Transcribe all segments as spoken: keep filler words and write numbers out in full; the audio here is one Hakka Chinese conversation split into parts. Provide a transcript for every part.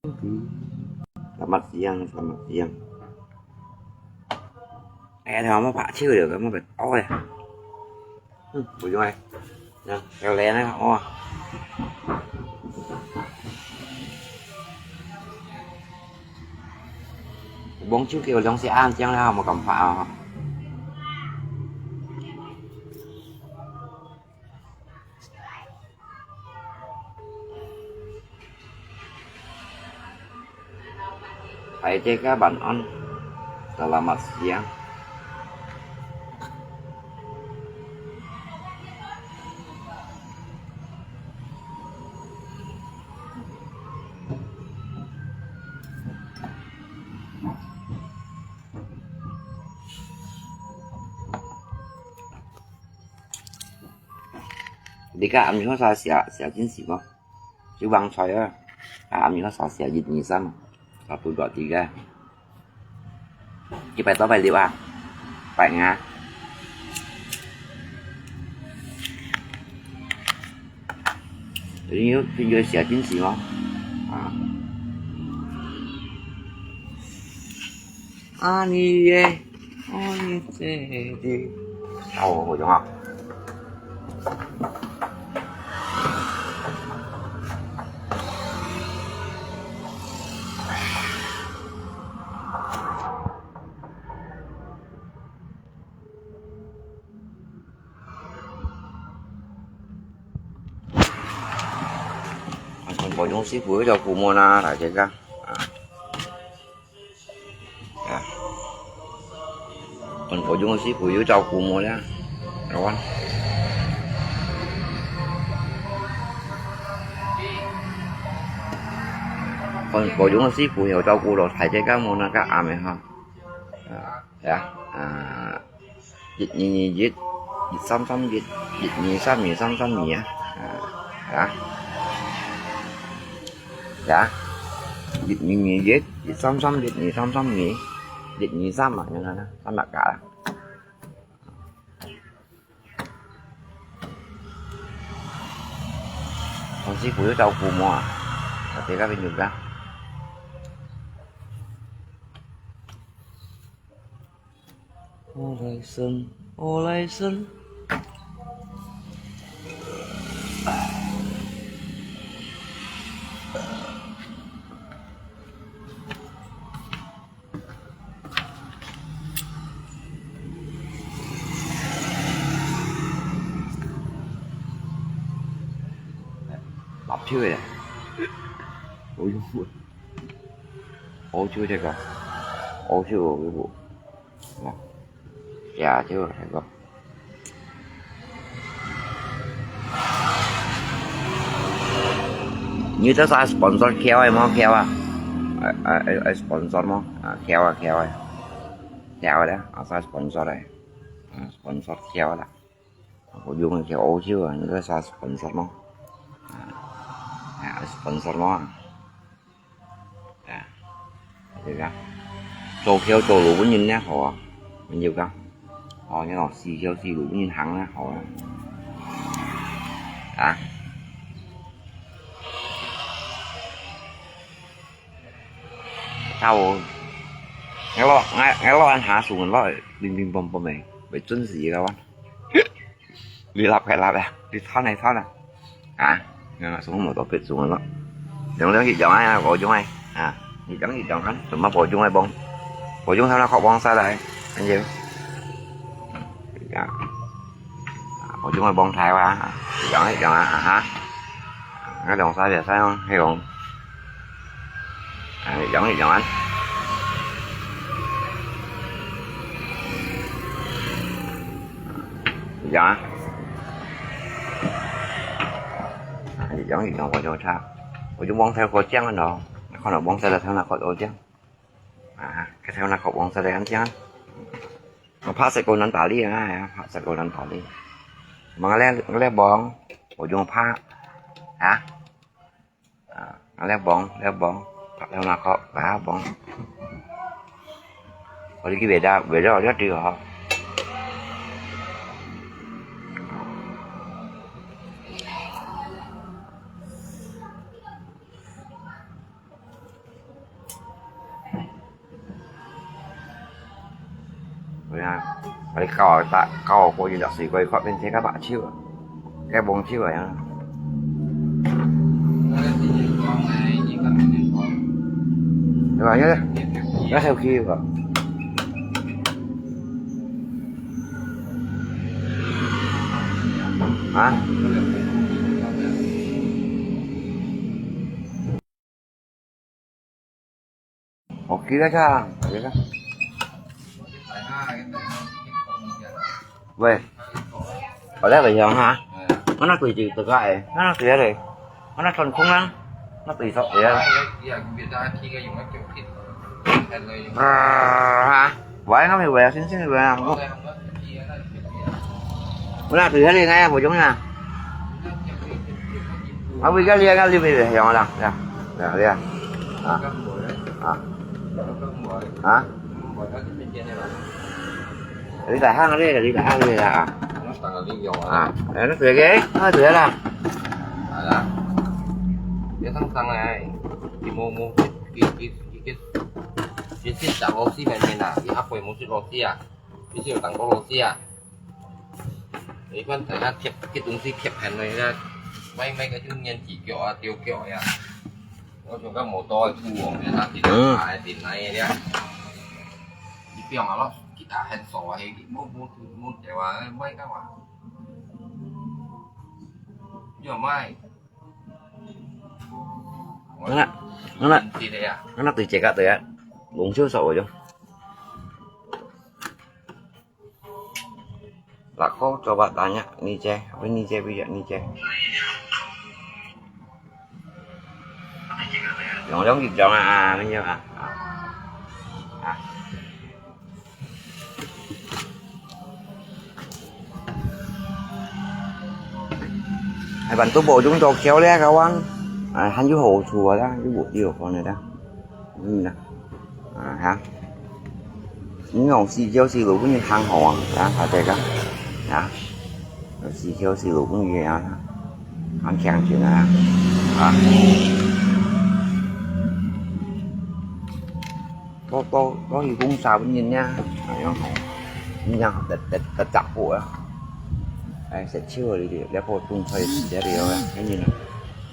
Selamat siang, selamat siang. Eh, dah mau pak ciu dia, kamu bet. Oh ya. Hmm, ujung eh. Nah, kalian eh, oh. Bông chiu kêu lòng sẽ ăn chăng là một cảm phạ. Hai, cek ka ban on. Selamat siang. Di ka am nyo sa sia sia jin si mo. Ju bang choi a. Am nyo sa sia jin ni sam. Sa tu dot di ka. Ki pai to pai liu a. Pai nga. Yu yu sia jin si mo. A. Ani ye, ani ye di. Tao, ôi, đúng không? Còn có những ship của cho cô mua na, lại cái ra. À. Ya. Còn có dùng cái xí phủ yú trâu cù mùa đó. Rồi. Còn có dùng cái xí phủ hiểu trâu cù rồi thải cái cá mùa nó cá ảm này ha. Ya. À. Dịch nhị nhị dịch. Dịch xăm xăm dịch. Dịch nhị xăm nhị xăm xăm nhị á. À. Ya. Ya. Dịch nhị nhị dịch, dịch xăm xăm dịch nhị xăm xăm nhị. Dịch nhị xăm à, nên là nó là cả. Còn xí phủ yú trâu cù mùa. Có thể các bên dùng ra. Ô lai sân, ô lai sân. Lặp chứ vậy. Ôi dồi. Ôi chứ thế cả. Ôi chứ cái bộ. Nè. Dạ chứ thế cả. Như thế sao sponsor kéo em không kéo à? Ai, ai, ai, ai sponsor không? À, kéo à, kéo à. Kéo đấy, à, sao sponsor đấy. À, sponsor kéo đấy. Có dùng kéo ô chứ à, như thế sao sponsor không? À, à, sponsor không? À, được không? Cho kéo cho lũ của nhìn nhé, hả? Mình nhiều không? Ôi, cái đó xì kéo xì lũ của nhìn thắng nhé, hả? À. Tao. Ngay lo, ngay, ngay lo ăn hả sung lo, bình bình bom bom này. Phải chuẩn gì các bạn. Đi lặp cái lặp à. Đi tháo này tháo này. À, nó sung một tổ kết sung nó. Đừng đừng gì dòng ai, có dòng ai. À, gì dòng gì dòng anh. Tụi mà có dòng ai bông. Có dòng tháo nó khó bông xa lại. Anh gì. Có dòng ai bông thái qua. Dòng ai dòng à hả. Nó dòng xa về xa không? Hay không? À, dòng gì dòng anh. Dòng á. À, dòng gì dòng qua dòng xa. Có dòng bông theo có chén anh đó. Nó khó nó bông xa là theo nó khó ô chén. À, cái theo nó khó bông xa là ăn chén. Nó phá sẽ cô nắn tả đi à, phá sẽ cô nắn tả đi. Mà nghe nghe bông. Có dòng phá. Hả? À, leo bóng, leo bóng. Leo nào khó, cá bóng. Có đi cái bể đá, bể đá rất là khó. 啊，啊，你教我打，教我過去六四過去，看面前个白手啊，个網球啊。對吧？你看，你看手機吧。啊？我記得个，我記得。喂，我來回想哈，我那對就這個哎，我那對了嘞，我那穿空啊，那對手對了。啊哈，喂，我沒喂啊，先生喂啊，我。 我那對下你那不用啦。啊，我个你个你不用啦，呀，呀，呀，啊，啊，啊，你大行个，你大行个啊，啊，哎，那對个，那對啦，啊，你當當哎，你摸摸，给给给给，你去找螺丝面面啊，你阿婆摸去螺丝啊。 你是有打過螺絲啊？你看等下貼，這東西貼很了，那，買，買个就年紀腳啊，丟腳呀。我想講摩托个鋪哦，你拿起來，嗯。拿來頂來个呀。你不用啊，其他很熟啊，嘿，摸，摸，摸掉啊，買幹嘛？你有賣？那，那，你的呀？那對这个对啊，龙秀手我就。 Lako coba tanya ni ceh, apa ni ceh bijak ni ceh. Yang yang gitu ah, ni ah. Ah. Hai bạn tu bộ chúng tôi kéo lé kawan. À, 還有好處啊，有目標可能的。嗯呐。 啊哈。你用四條四路分你行好啊，啊，大家讲，啊，四條四路分你啊，行强劲啊，啊。都都都是讲啥分人呀，啊，用好，你讲得得得着火啊，哎，食秋了，你这破冻菜是这里啊，赶紧啊，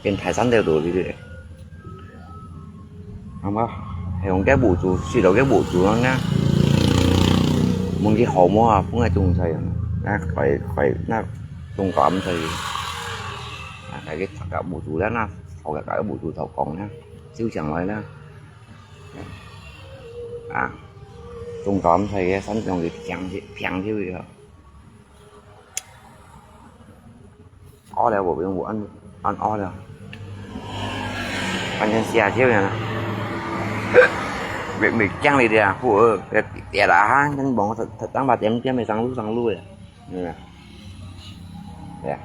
跟泰山的路里的。 Ama, hay hong cái bụi chu, xì đầu cái bụi chu nó nhá. Mong cái hậu mua, không ai tung thầy. Nó khỏi, khỏi, nó tung có ấm thầy. À, cái, cái, cái bụi chu đó nó, hậu cái, cái bụi chu thầu còn nhá. Xíu chẳng nói nhá. À, tung có ấm thầy, sẵn trong cái phiang, phiang chứ gì hả? 屙了，無用，無按，按屙了。完全寫少了。未，未降了的啊，不，呃，跌了哈，跟忙，等把点点没上路，上路了。嗯。对啊，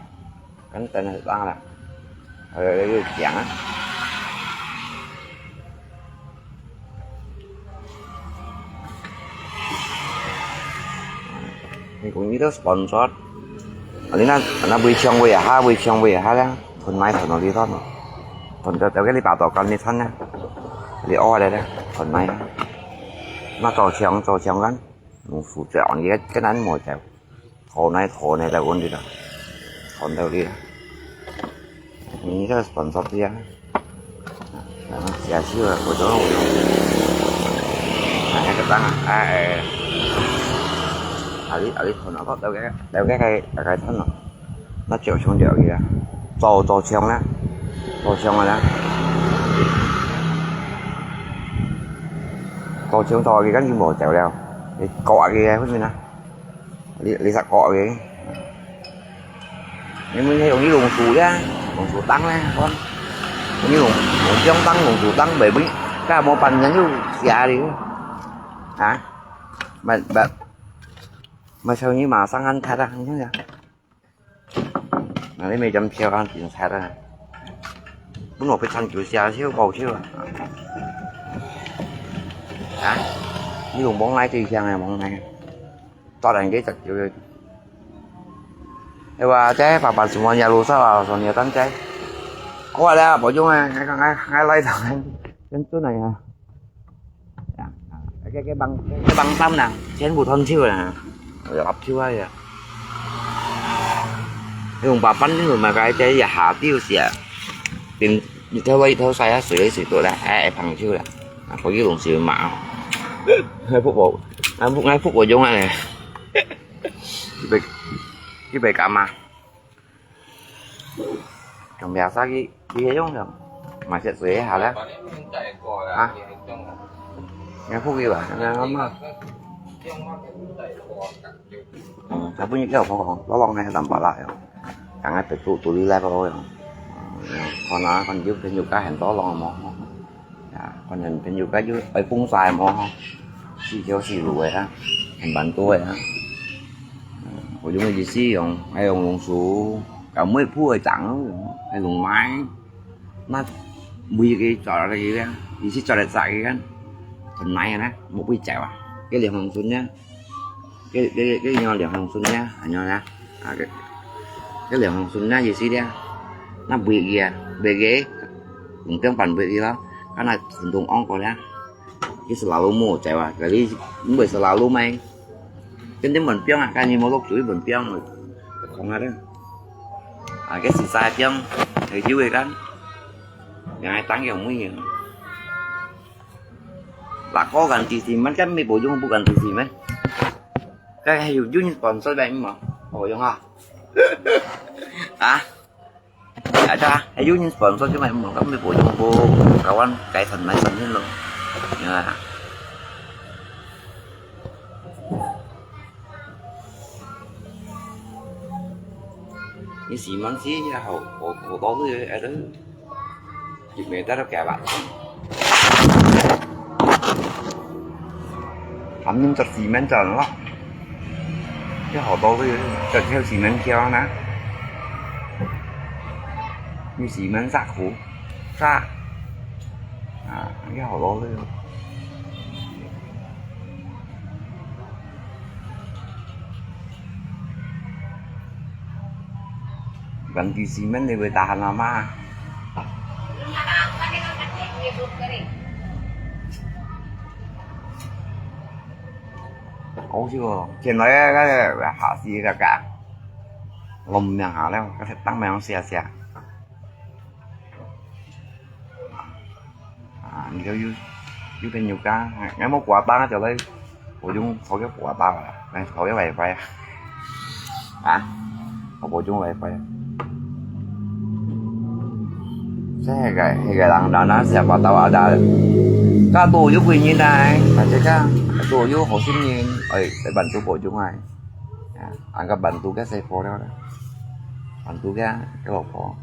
跟等了，上了。呃，又讲啊。 你講你都sponsor，啊，你那，那微商微下，微商微下啦，同埋同你同，同到到个你把到跟你同啦，你屙來啦，同埋，那做商做商กัน，用負責你个，个人無就，同來同來來問你啦，同到你啦。 你个sponsor dia. Siya siya ko to. Ay, katang, ay, ali, ali thon ako, tao cái, tao cái cái cái thon nó. Nó triệu xuống triệu kìa. Tàu, tàu chiang nè. Tàu chiang rồi nè. Tàu chiang tàu kìa, cái gì mà triệu đâu. Thì cọ kìa, không gì nè. Lý, lý giặc cọ kìa. Nếu mình thấy đồng ý lùng xù á, lùng xù tăng á, con. Đồng ý lùng, lùng chống tăng, lùng xù tăng, bởi vì cái mô phần nhắn nhủ xìa đi. Hả? Mà, mà, mà sao như mà sang ăn thà ra, như thế nào? Mà lấy mấy trăm triệu ăn tiền thà ra. Bún một cái thằng kiểu xìa xíu, bầu xíu à. Hả? Như lùng bóng lái tùy sang này, bóng này. Cho đàn cái chặt kiểu. Thế và chứ, bà, bà, chúng nhà lùi sao à, rồi nhiều tấn chứ. Có qua đây, bảo chúng, à, ngay, ngay, ngay lấy thằng, cái chỗ này à. Dạ, à, cái 个个網个網站啦，全部斷手啦，laptop啊，用白板你就買个一下丟下，變一頭一頭晒啊，水水多啦，哎，放手啦，啊，可以用水嘛，還不過，還不還不過用啊呢，一百一百干嘛？ Trong biasa ki, ki hé yong yong. Masih suwe hala. Ah. Yang phu ki ba, yang ama. Tapi ni kau kau kau, lolong ni dalam pala yong. Yang ai betul tu lilai kau yong. Kau na kau ni juga juga hen lolong mo. 啊，可能朋友个有愛風沙無吼，四條四路个啊，很蠻多个啊。嗯，我用个意思用，愛用用手，搞每鋪个長，愛用買，那每个抓个个，意思抓得摘个，很難个啦，莫會摘啊，个兩方寸呢。 个个个个兩項順呀，恁樣呀，啊个个兩項順呀，意思呀，那背个啊，背个，用頂板背个咯，看那傳統安過呀，佢係老路無在哇，可是毋會係老路咩？跟你問兵啊，看你無落水問兵啊，講下咧，啊个係啥兵，係有个kan，yang ai tang yang mui. Lah kau ganti simen kan may bojong bu ganti simen. Kan hay yun yung sponsor ba mo? Bojong ha. Ha? Ada, hay yun yung sponsor cuma mo kan may bojong bu kawan kaisan maisan yun lo. Ya. Ni simen si ya hau hau hau tau tu ya ada. Jik meter kaya ba. Ham nim tar simen tar lo. Ya hau tau tu ya tar theo simen kia na. Ni simen sa khu sa. Ah, ya hau tau tu. Ganti simen ni boleh tahan lama. Ôi chứ, trên nói cái hả gì cả cả. Lùm miệng hả leo, cái thịt tăng mèo xìa xìa. Ah, ni kau yu, yu pen yu ka, ngai mo kua ta cho lai, 我用好个kua ta啦，来好个wifi啊，啊，我用wifi啊。这个，那个人，人那是把到啊的，噶都有贵人来，大家看，都有好心人，哎，来帮助我用哎，啊，俺个帮助个谁破了呢？帮助个，个老婆。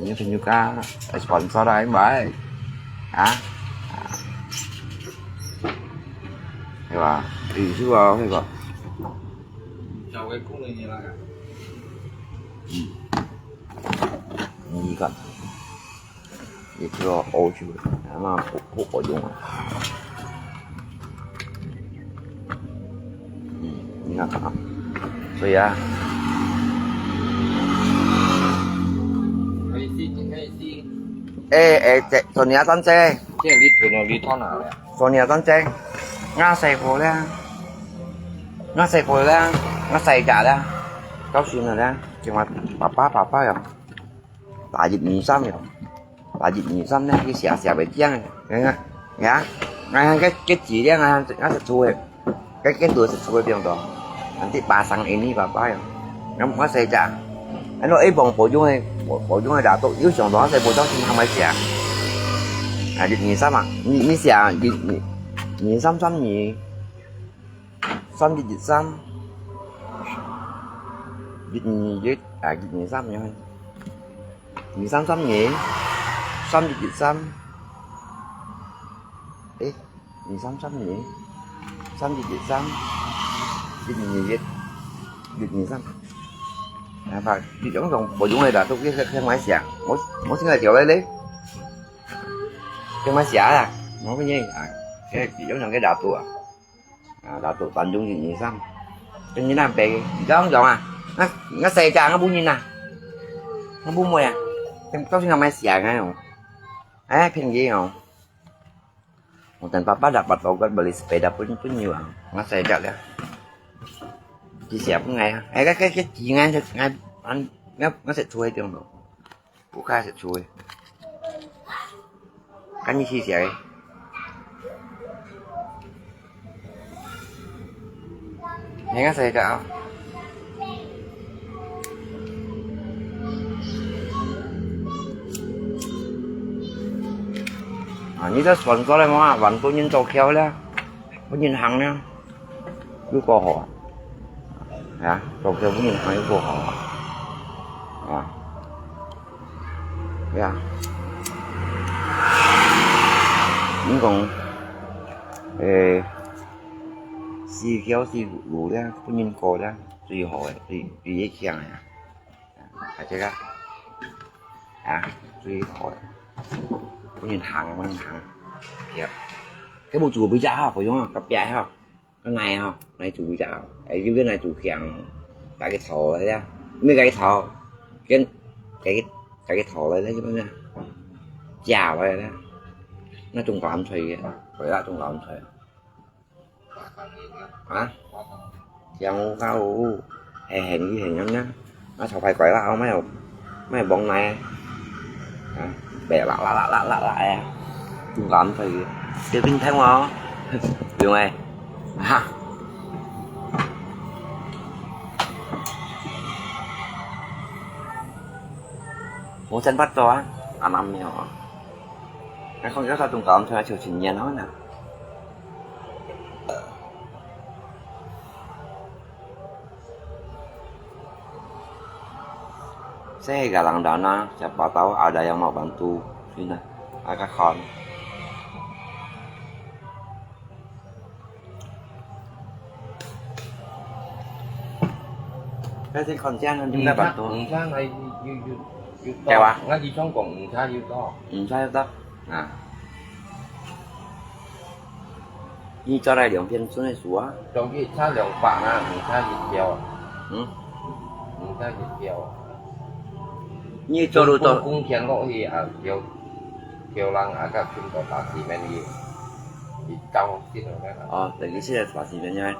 Ini tunjuk ka sponsor ai mai. Ha? Hewa, isu ah hewa. Chào cái khung này như là. Hmm. Ini kan. Ito, oh, sure. Ano, pupuk ko yung. Hmm, ingat ka. So, yeah. 哎，哎，这，昨日啊，张姐。这里存了，你到哪了？昨日啊，张姐，我洗过了，我洗过了，我洗家了，高兴了了，今晚爸爸爸爸呀。 打一二三哟，打一二三呢，佢寫寫袂正个，你看，你看，你看，該，該字呢，你看，你看係錯个，該，該都係錯个，對毋對？Nanti pasang ini apa-apa哟。那我寫隻，哎，喏，一幫保中个，保，保中个打到，有想到寫保中先行來寫。啊，一二三啊，你，你寫啊，一，二，二三三二。 三一一三，一二一，啊，一二三樣。二三三二，三一一三。誒，二三三二，三一一三，一二一，一二三。啊，把，你用用，我用个啦，都去，去，去買寫，我，我現在調來咧。去買寫啦，我个呢，啊，去，用用个啦，都啊。 啊，lalu Bandung一二三。跟你那邊，你講講啊，那，那世界我不認啊，我不會啊。到時候買鞋个哦，哎，便宜哦。我等爸爸 dapat logat beli sepeda pun pun juga. Nggak saya ajak dia. Di siapa ngai? Eh, ngai ngai ngai ngai an ngai ngai saya cuy dia. Buka saya cuy. Kan ni si siapa? Ngai ngai saya ajak. Ah, ni dah sponsor lah, mau ah, bantu nyin tokyo lah, nyin hang lah, 又過好啊，啊，tokyo nyin hang 又過好啊，啊，呀，你講，誒，四條四路咧，本人過咧，最好个，最最強个。 啊，這個，啊，最好个，本人行，本人行，對，佢無做比較好，不用啊，隔壁吼，隔壁吼，來做比較好，哎，有个來做強，家己討來呀，毋係家己討，跟家己家己討來咧，就恁樣，借來咧，那種搞毋出去个，對啦，種搞毋出去。 啊，香港有，係鹹魚鹹鹹啦。啊，炒排骨啦，哦，莫有，莫有忘來啊。啊，白辣辣辣辣辣辣啊，中間可以，小心聽哦，用誒，哈。我先發作啊，阿媽咪哦。 那可能要中間才求情人哦呢。Saya galang dana, siapa tahu ada yang mau bantu. Sini, agak kon. 該係看正啊，你毋使辦到。毋差，毋差，還有，有，有，有多。對啊。𠊎以前講毋差有多。毋差有多。啊。你做來兩片sungai樹啊？總共差兩百啊，毋差一條啊。嗯。毋差一條啊。你做到多。工，工錢落去啊，條，條人啊，較差不多八十蚊去，去交先了。哦，等於現在八十蚊呀。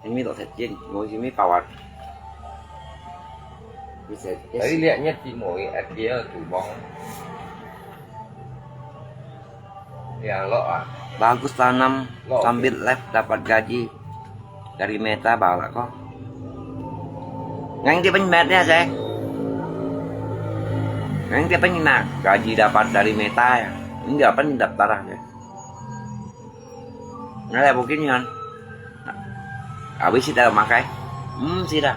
因為落忒緊，我因為包啊。佢食，佢食。Tadi lihatnya timur, eh, dia tuh bang. Ya, lo ah. Bagus tanam, sambil live dapat gaji dari Meta, baru kok. Ngang dia pun Meta ya, saya. Ngang dia pun nak gaji dapat dari Meta ya. Ini apa nih daftar aja. Nalai bukit nyan. Abis sila makai. Hmm, sila.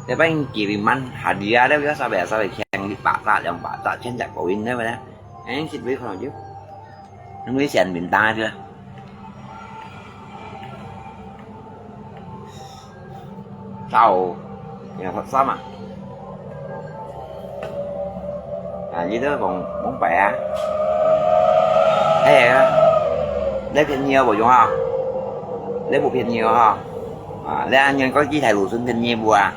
Dia paling kiriman hadiah dia biasa biasa keng di pasar yang pasar cendak kawin dia mana. Yang sit beli kalau dia. Yang beli sian bintang aja. Tao, ya, sama. À, như thế còn bốn bảy à? Ê, à, lấy phiên nhiều bộ chúng hả? Lấy bộ phiên nhiều hả? À, lấy anh nhân có chi thầy lũ xuân phiên nhiều bộ à?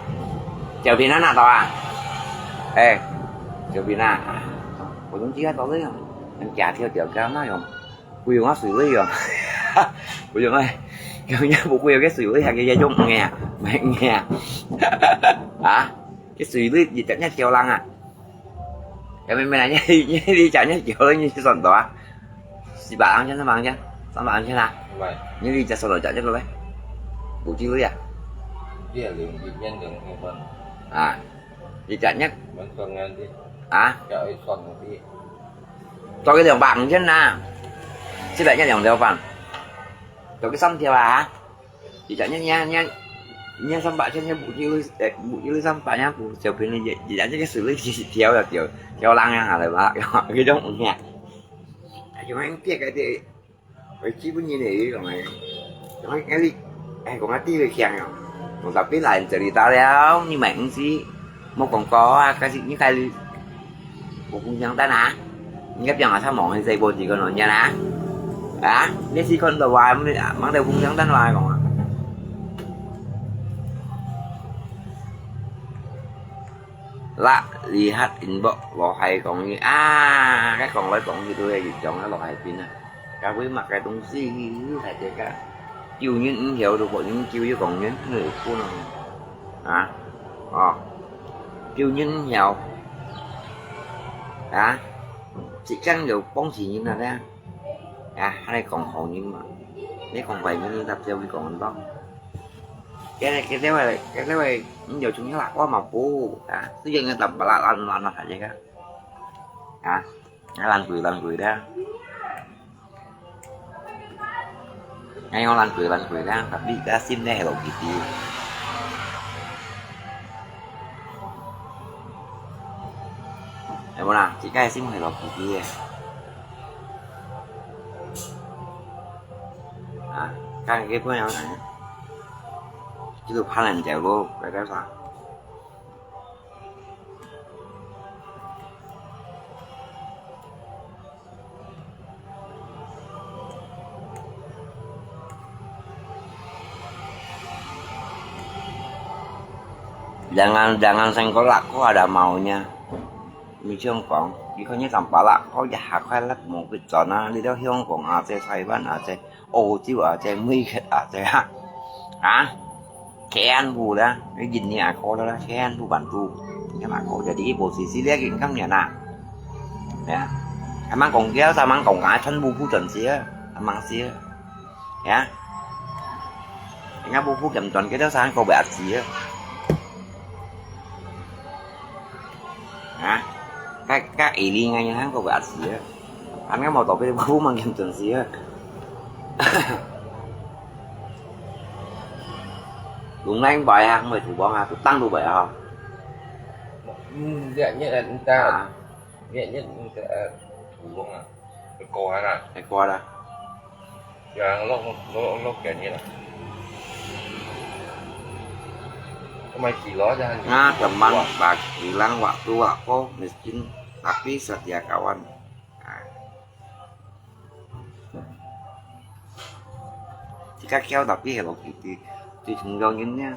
Chào phiên nó nào tao à? Ê, chào phiên à? Bộ chúng chi hết tao lấy hả? Anh chả theo tiểu cao nó rồi. Ui, dòng áo sủi với dòng. Ui, dòng ơi. Dòng nhá, bộ ui, cái sủi với hàng cái dây dòng nghe. Mày nghe. Hả? Cái sủi với gì chẳng nhá chiều lăng à? Cái mày, mày này nhá, đi, đi chả nhá chiều lăng như son đó à? Xì bả ăn chứ, sao mà ăn chứ? Sao mà ăn chứ nào? Vậy. Như đi chả son đó chả nhá rồi đấy. Bộ chi với à? Dia lương di nhân lương heo bang. À. Di chả nhá. Bang son ngan di. À? Chả ai son di. Cho cái đường bạc chứ nè. Xí lại nhá đường đeo vàng. Cho cái sắm theo à? Chỉ chả nhá nhá nhá. Nhá sắm bạc chứ nhá bù chiêu, bù chiêu sắm bạc nhá, bù chiêu pin này, chỉ chả nhá cái xử lý chỉ theo là kiểu theo lăng nha, hả, là bạc. Cái đó cũng nhẹ. Chúng anh kia cái gì? Với chỉ bún nhìn này, còn này. Còn cái đi. Ê, còn cái đi về khen rồi. Còn tập biết lại, trở đi tao đéo, như mày cũng xí. Một con có, cái gì như cái ly. Một con nhắn tin hả? Nhấp vào mà sao mỏng hay dây bột gì còn nói nha nè. Hả? Nét xí con tờ vài, mang theo con nhắn tin vài còn à. 啦，你還inbox羅海講你啊，該講來講去都係一樣啊，羅海濱啊。該為麼个東西，大家个，救人毋曉，都無人救，又講人，你有可能啊？哦，救人毋曉啊？即將有幫助人啊，咧。 啊，還來講好人嘛？你講壞人，你搭只會講很多。Cái này, cái đéo này, cái đéo này, nhiều chúng nó là có mà bố, à, tự nhiên người ta bảo là lăn, lăn, lăn, hả, vậy á? À, nó lăn quỷ, lăn quỷ đó. Ngay nó lăn quỷ, lăn quỷ đó, tapi cái sim này là Hello Kitty. Em muốn à, chỉ cái sim Hello Kitty à? À, cái, cái phone này, cái được phá làn chéo luôn, cái đó sao? Jangan, jangan sengkolak, kau ada maunya. Mi Ciong kong, di ko nye tampalak, ko jaha ko lak mo pit zona, di do Hong Kong aja, Taiwan aja, Âu Châu aja, Mỹ Tho aja, ha? Ha? Khen bu da, cái gì nè, ko đó là khen bu bản tu. Cái mà ko jadi bộ sĩ sĩ lẽ cái cắm nhà nè. Ya. Amang kong kéo, sa mang kong cái chân bu bu trần xía, amang xía. Ya. Nga bu bu kiểm toán cái đó sang kau bẹt xía. Hả? Các, các ý lý ngay như tháng kau bẹt xía. Anh ngắm màu tổ cái bu mang kiểm toán xía. Đúng là anh bài hàng mày thủ bóng à, tụt tăng đủ bảy à. Dạy nhất là chúng ta, à, dạy nhất là chúng ta, à, thủ bóng à. Cái cô hả nè? Cái cô đó. Giờ lốc, lốc, lốc kẹt như là. Hôm nay chỉ ló ra. Nga teman bagi lang waktu aku miskin tapi setia kawan. Nah. Chỉ có kéo tapi Hello Kitty. Thì chúng tôi nhìn nha.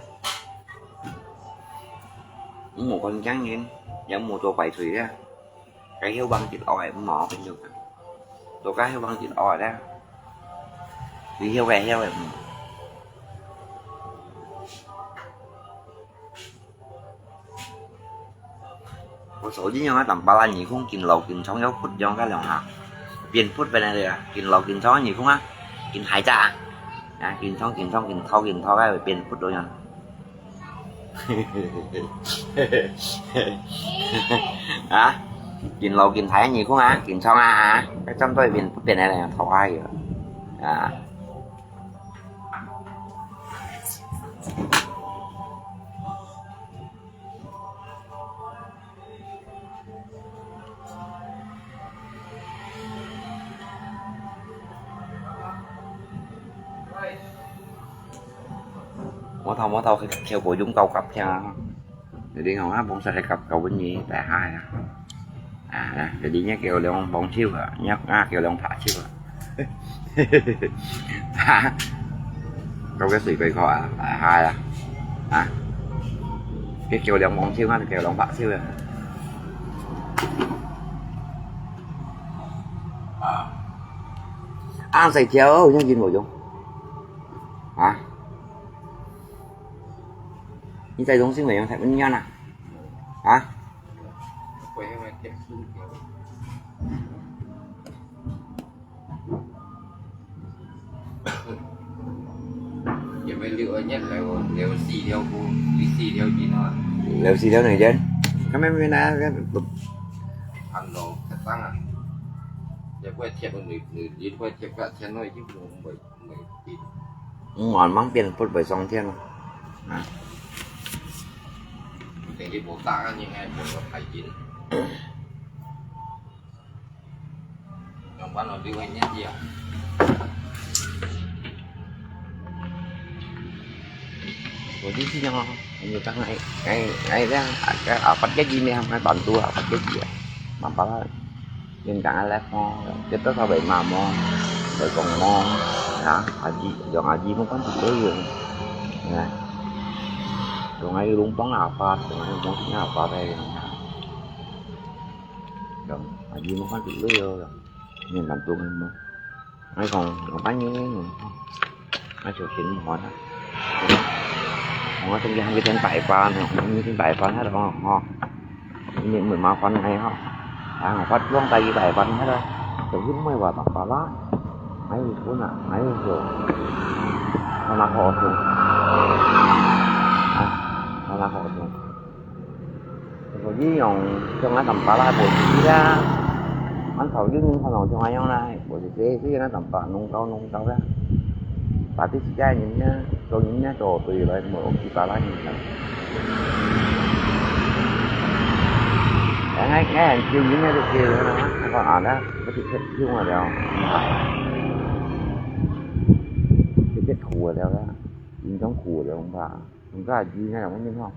Không có con trắng nhìn. Giờ mua cho bài thủy á. Cái hiếu băng chịu ỏi mỏ cái được. Tôi cái hiếu băng chịu ỏi đó. Vì hiếu cái hiếu em. Có số chứ nhau tầm ba la nhị không kinh lầu kinh sống dấu phút dòng cái lòng hả. Biên phút về này rồi à. Kinh lầu kinh sống nhị không á. Kinh hai cha. À, kinh sống kinh sống kinh thâu kinh thâu cái biên phút rồi nhau. Hả? Kinh lầu kinh thái nhị không á, kinh sống á hả? Cái trong tôi biên phút về này là thâu ai rồi. À. Mua thầu, mua thầu, khéo bổ dung cầu cặp khéo. Jadi ngau ha, bông sa cặp cầu bên nhị, tại hai à. À, jadi nhé kêu lòng bông chiêu à, nhắc à kêu lòng thả chiêu à. Hả? Câu cái gì vậy kho à, tại hai à. Hả? Cái kêu lòng bông chiêu ha, kêu lòng thả chiêu à. Ăn sai chiêu, nhớ gìn bổ dung. Hả? Như tay dung xin mày用Thái Minh nhá nè. Hả? Giờ mấy liu nhất là liu xì theo cô, liu xì theo gì nó. Liu xì theo này chứ. Cái mấy mấy na cái Ăn đồ cái tăng à. Giờ quay thiệt một nửa nửa đi quay thiệt cả thiệt nói chứ không phải. Ngon măng piên phút bảy song thiên. Hả? Cái gì bố ta ăn như ngày bố nó phải chín. Trong quán nó đi quay nhất gì à? Ủa chứ chứ nhau. Người ta ngày ngày ngày đó cái ở Phật cái gì này không, hai bạn tua ở Phật cái gì à? Mà bảo là nên cả lát mò, cái tết sao vậy mà mò, vậy còn mò hả? Ở gì, dọn ở gì không có gì tới gì nè. Dọn ở đúng bóng nào Phật, dọn ở đúng bóng nào Phật đây. 啊，你莫看佢累哦，你蛮多人嘛。 𠊎講，老闆娘，𠊎就先無閒啊。𠊎總係還有一天擺盤呢，𠊎一天擺盤下咯，吼。你毋會麻煩𠊎吼。啊，𠊎發光帶佢擺盤下咯，就去買話當巴拉。𠊎有分啊，𠊎有做，好拿好做。啊，好拿好做。 所以用像𠊎當巴拉無事啦，恁少有人看到像恁樣啦，無事，所以𠊎當巴弄到弄到啦。Tapi自家人呢，做人呢，做對來無去巴拉人啦。哎，𠊎，𠊎很救人呢，就救人啦，𠊎講啊，那不是太救我了，就太苦了啦，人當苦了吧，人家人呢，我跟你講。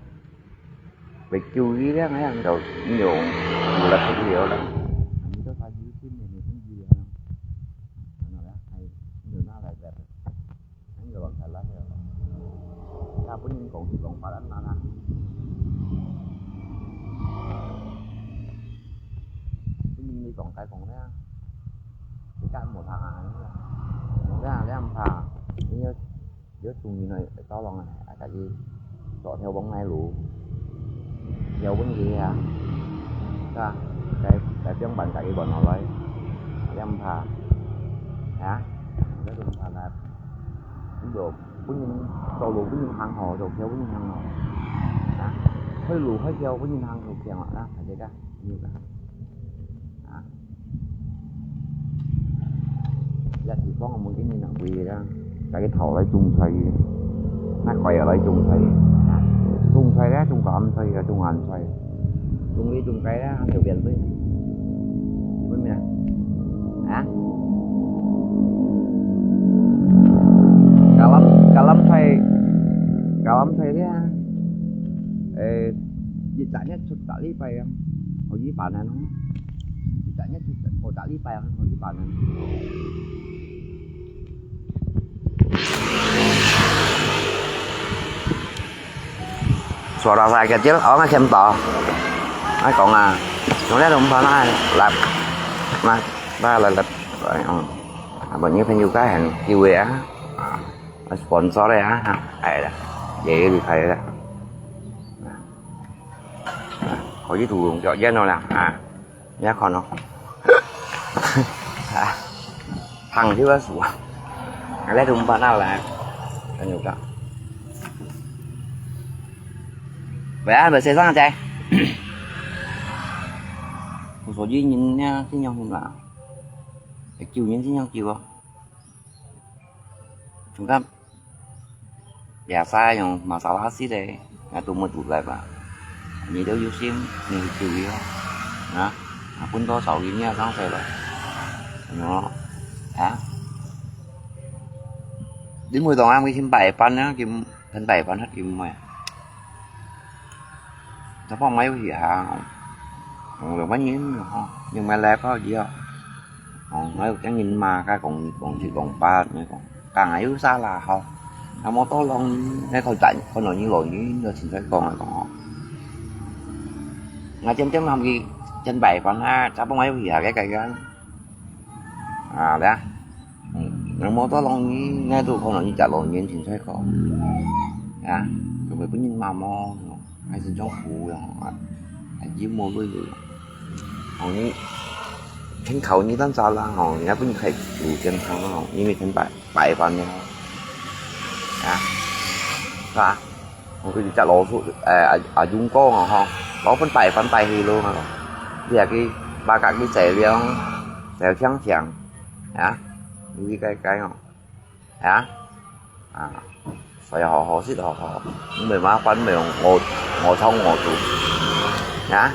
會救佢了，哎呀，就用無力去了啦。你都發有錢了，你分佢了啦。然後呢，還有那來的，還有往下拉的。他不能講是講法蘭啦啦。不能你講該講的啊，你幹無他啊，你這樣，這樣怕，你要 有中意个，到浪啊，啊，家己做條往來路，有問題啊，是吧？該，該放慢家己慢下來，也毋怕，啊？該就毋怕啦。你就分人，道路分人行好，就橋分人行好，啊？開路開橋分人行就強啊，啊，大家，有个，啊？ 這地方𠊎等今年人會啦，大家頭來種菜，那鬼也來種菜，種菜咧，種鹹菜啊，種鹹菜，種這種菜咧，還有變水，你問咩啊？啊？Kalam, kalam菜，kalam菜咧，誒，一隻月出十禮拜啊，好幾百萬哦。 一隻月就五十禮拜啊，五十禮拜啊。Suara saya kecil, oh nggak kém to. Ai kong à, chúng ta đúng phải là lặp, mà ta là lặp, à, bọn như phải nhiều cái hàng kiwi á, à, sponsor đấy á, ai đó, vậy thì phải đó. Có cái thủ công cho dân nó làm à. 你看哦。啊，行就要輸啊。來，同伴啊，來，跟你講。喂啊，喂，先生仔。我說，你人呢，真樣好啦。九年真樣久啊。 Chúng ta biasa yang masalah sih deh, ngài tu mơ tu lai ba. Ni tu yusim, ni tu yo. Nah, akun to sau ini asang saya lah. No, ha? Di mo tong ang kim pai pan na, kim, kan pai pan hat kim mo. Sa pang mai hi ha. Ang lo man yin ho, yung mai lai pa ji ho. Ồ, nói cái nhìn mà cái còn còn thì còn ba, nó còn, cả ngày ước xa là không. Nó mô tô lòng, nó còn chạy, con nói như lộn như nó xin thấy con là còn. Ngài chém chém lòng gì, chân bảy còn ha, sao không ai hiểu cái cái cái. À, đấy. Ừ, nó mô tô lòng như, nó tụ con nói như chạy lộn như xin thấy con. À, rồi mới có nhìn mà mô. Hay là trong phủ rồi, à, hay chỉ mua cái gì. Hầu như, trên khẩu như tan sao là, hầu như cũng phải chủ tiền thắng, hầu như mình phải bài, bài vào nhau. À, à, hầu cái chả lỗ số, à, à, à, dùng cô hả, hả, lỗ phân bài, phân bài thì luôn hả. Vì cái, ba cái cái chạy liang, chạy chăng chăng. À, cái, cái, cái hả. À, à, phải hò hò xít hò hò. Không phải má quán mày ngồi, ngồi trong ngồi tù. Hả?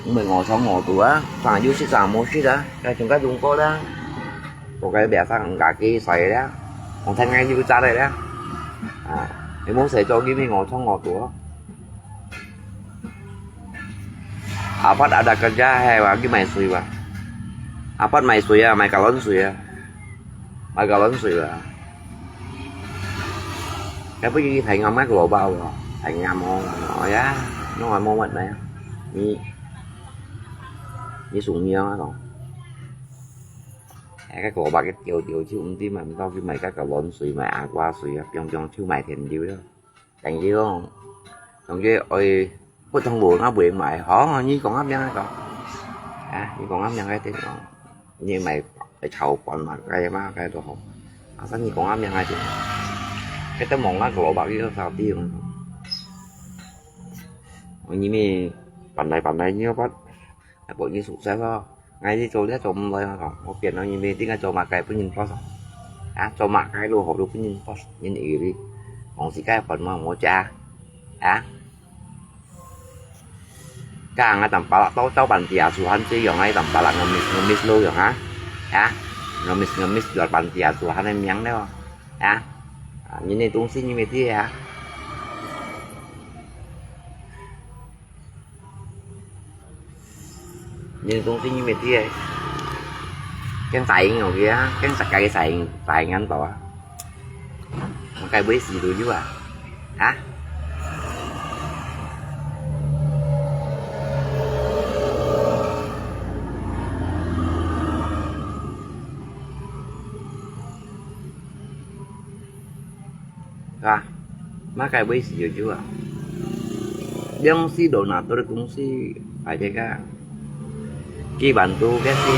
Không phải ngồi trong ngồi tù á. Sang du xít sang mua xít á. Cái chúng ta dùng có đó. Có cái bẻ sang cả cái xoay đó. Còn thanh ngay như cái cha đây đó. À, thì muốn xoay cho cái mình ngồi trong ngồi tù á. Apat ada kerja hai wa, agi mai sui wa. Apat mai sui ya, mai galon sui ya. Mai galon sui wa. Cái bữa gì phải ngắm mắt lỗ bao rồi. Phải ngắm hông. Ôi ya, nó mà mua mệt này. Ni. 你送你啊，講。哎，該個白个丟丟，就毋知買毋到，去買該個卵水，買阿瓜水啊，放放就買甜油了。等於講，總之愛普通無，那會買，好，你講啊，名來講。啊，你講啊，名來聽講。你買來炒飯嘛，該嘛，該都好。啊，但你講啊，名來聽。該都忙啊，個老白，你都少啲用。你咪搬來搬來，你要把 Aku ni sukses lo. Ngai di做咧做毋來啊，講，我變到你每天个做麼个分人boss啊？啊，做麼个都好都分人boss，人以為講自家飯碗無食啊？啊？Kang啊，當巴拉到到班底啊，suhan這樣啊，當巴拉ngemis ngemis lo樣啊？啊？Ngemis ngemis jual班底啊，suhan个名了啊？啊？啊，你那東西你没贴啊？ 你東西你没贴，驚晒影有个啊，驚食个晒影晒影到啊，該會死都有啊，啊？Ka, makai bui si juju ah. Yang si dona tu kung si aja ka. Ki bantu ka si.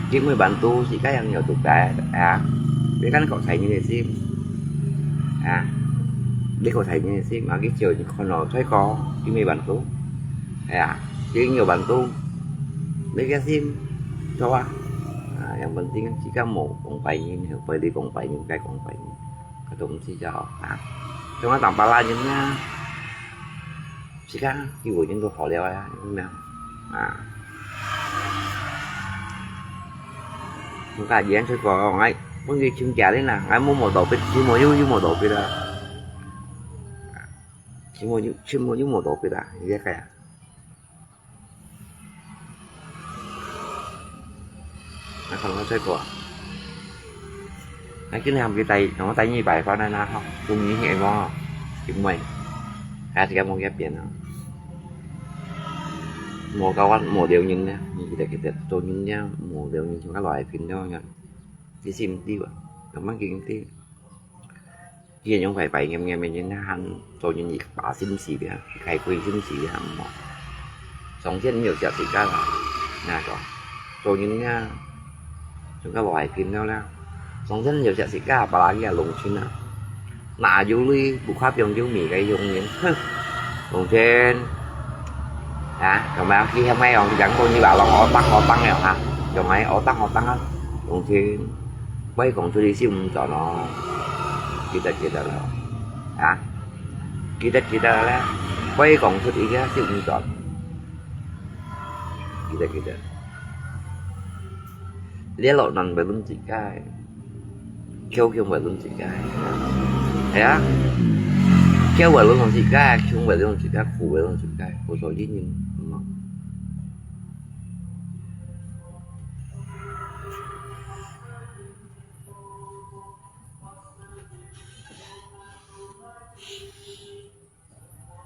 Ki mui bantu si ka yang nyo tu ka ah. Bi kan kok sai ni si. Ah. Bi kok sai ni si. Ma ki chiu ni kon lo sai ko. Ki mui bantu. Ya. Ki nyo bantu. Bi ka si. Cho ah. Ah, yang penting si ka mo kong pai ni, pai di kong pai ni, kai kong pai ni. Ka tu si cho ah. Cho ma tang pala ni na. 時間機會應該好了啊，有無啊？啊。我家己出國，𠊎分佢請假咧啦，𠊎無無到逼，佢無有有無到逼啦。佢無有佢無有無到逼啦，你這個啊。 那可能再過。那今天佢帶，我帶你拜訪那那好，中意你無？因為，還是講無改變啊。無交往，無聊人呢，你記得記得，做人呢，無聊人，像个來拼了樣，其實毋對吧？根本佢毋對。 佢用白白黏黏个人，還做人一把心思个，開開心思个，毋好。上天有隻自家啦，那個，做人啊，像个老海pin了啦。上天有隻自家，把佢啊弄親啊。哪有鐳，不看表有味个用人，哼，弄親。 啊，咁樣佢係咪用講到你話咯，我當我當了哈，用來我當我當啊，用錢，可以講出去先毋賺咯，記得記得咯，啊，記得記得咧，可以講出去个先毋賺，記得記得。 你落難會攏自家，窮窮會攏自家，係啊，窮會攏自家，窮會攏自家，苦會攏自家，無所以人，嗯。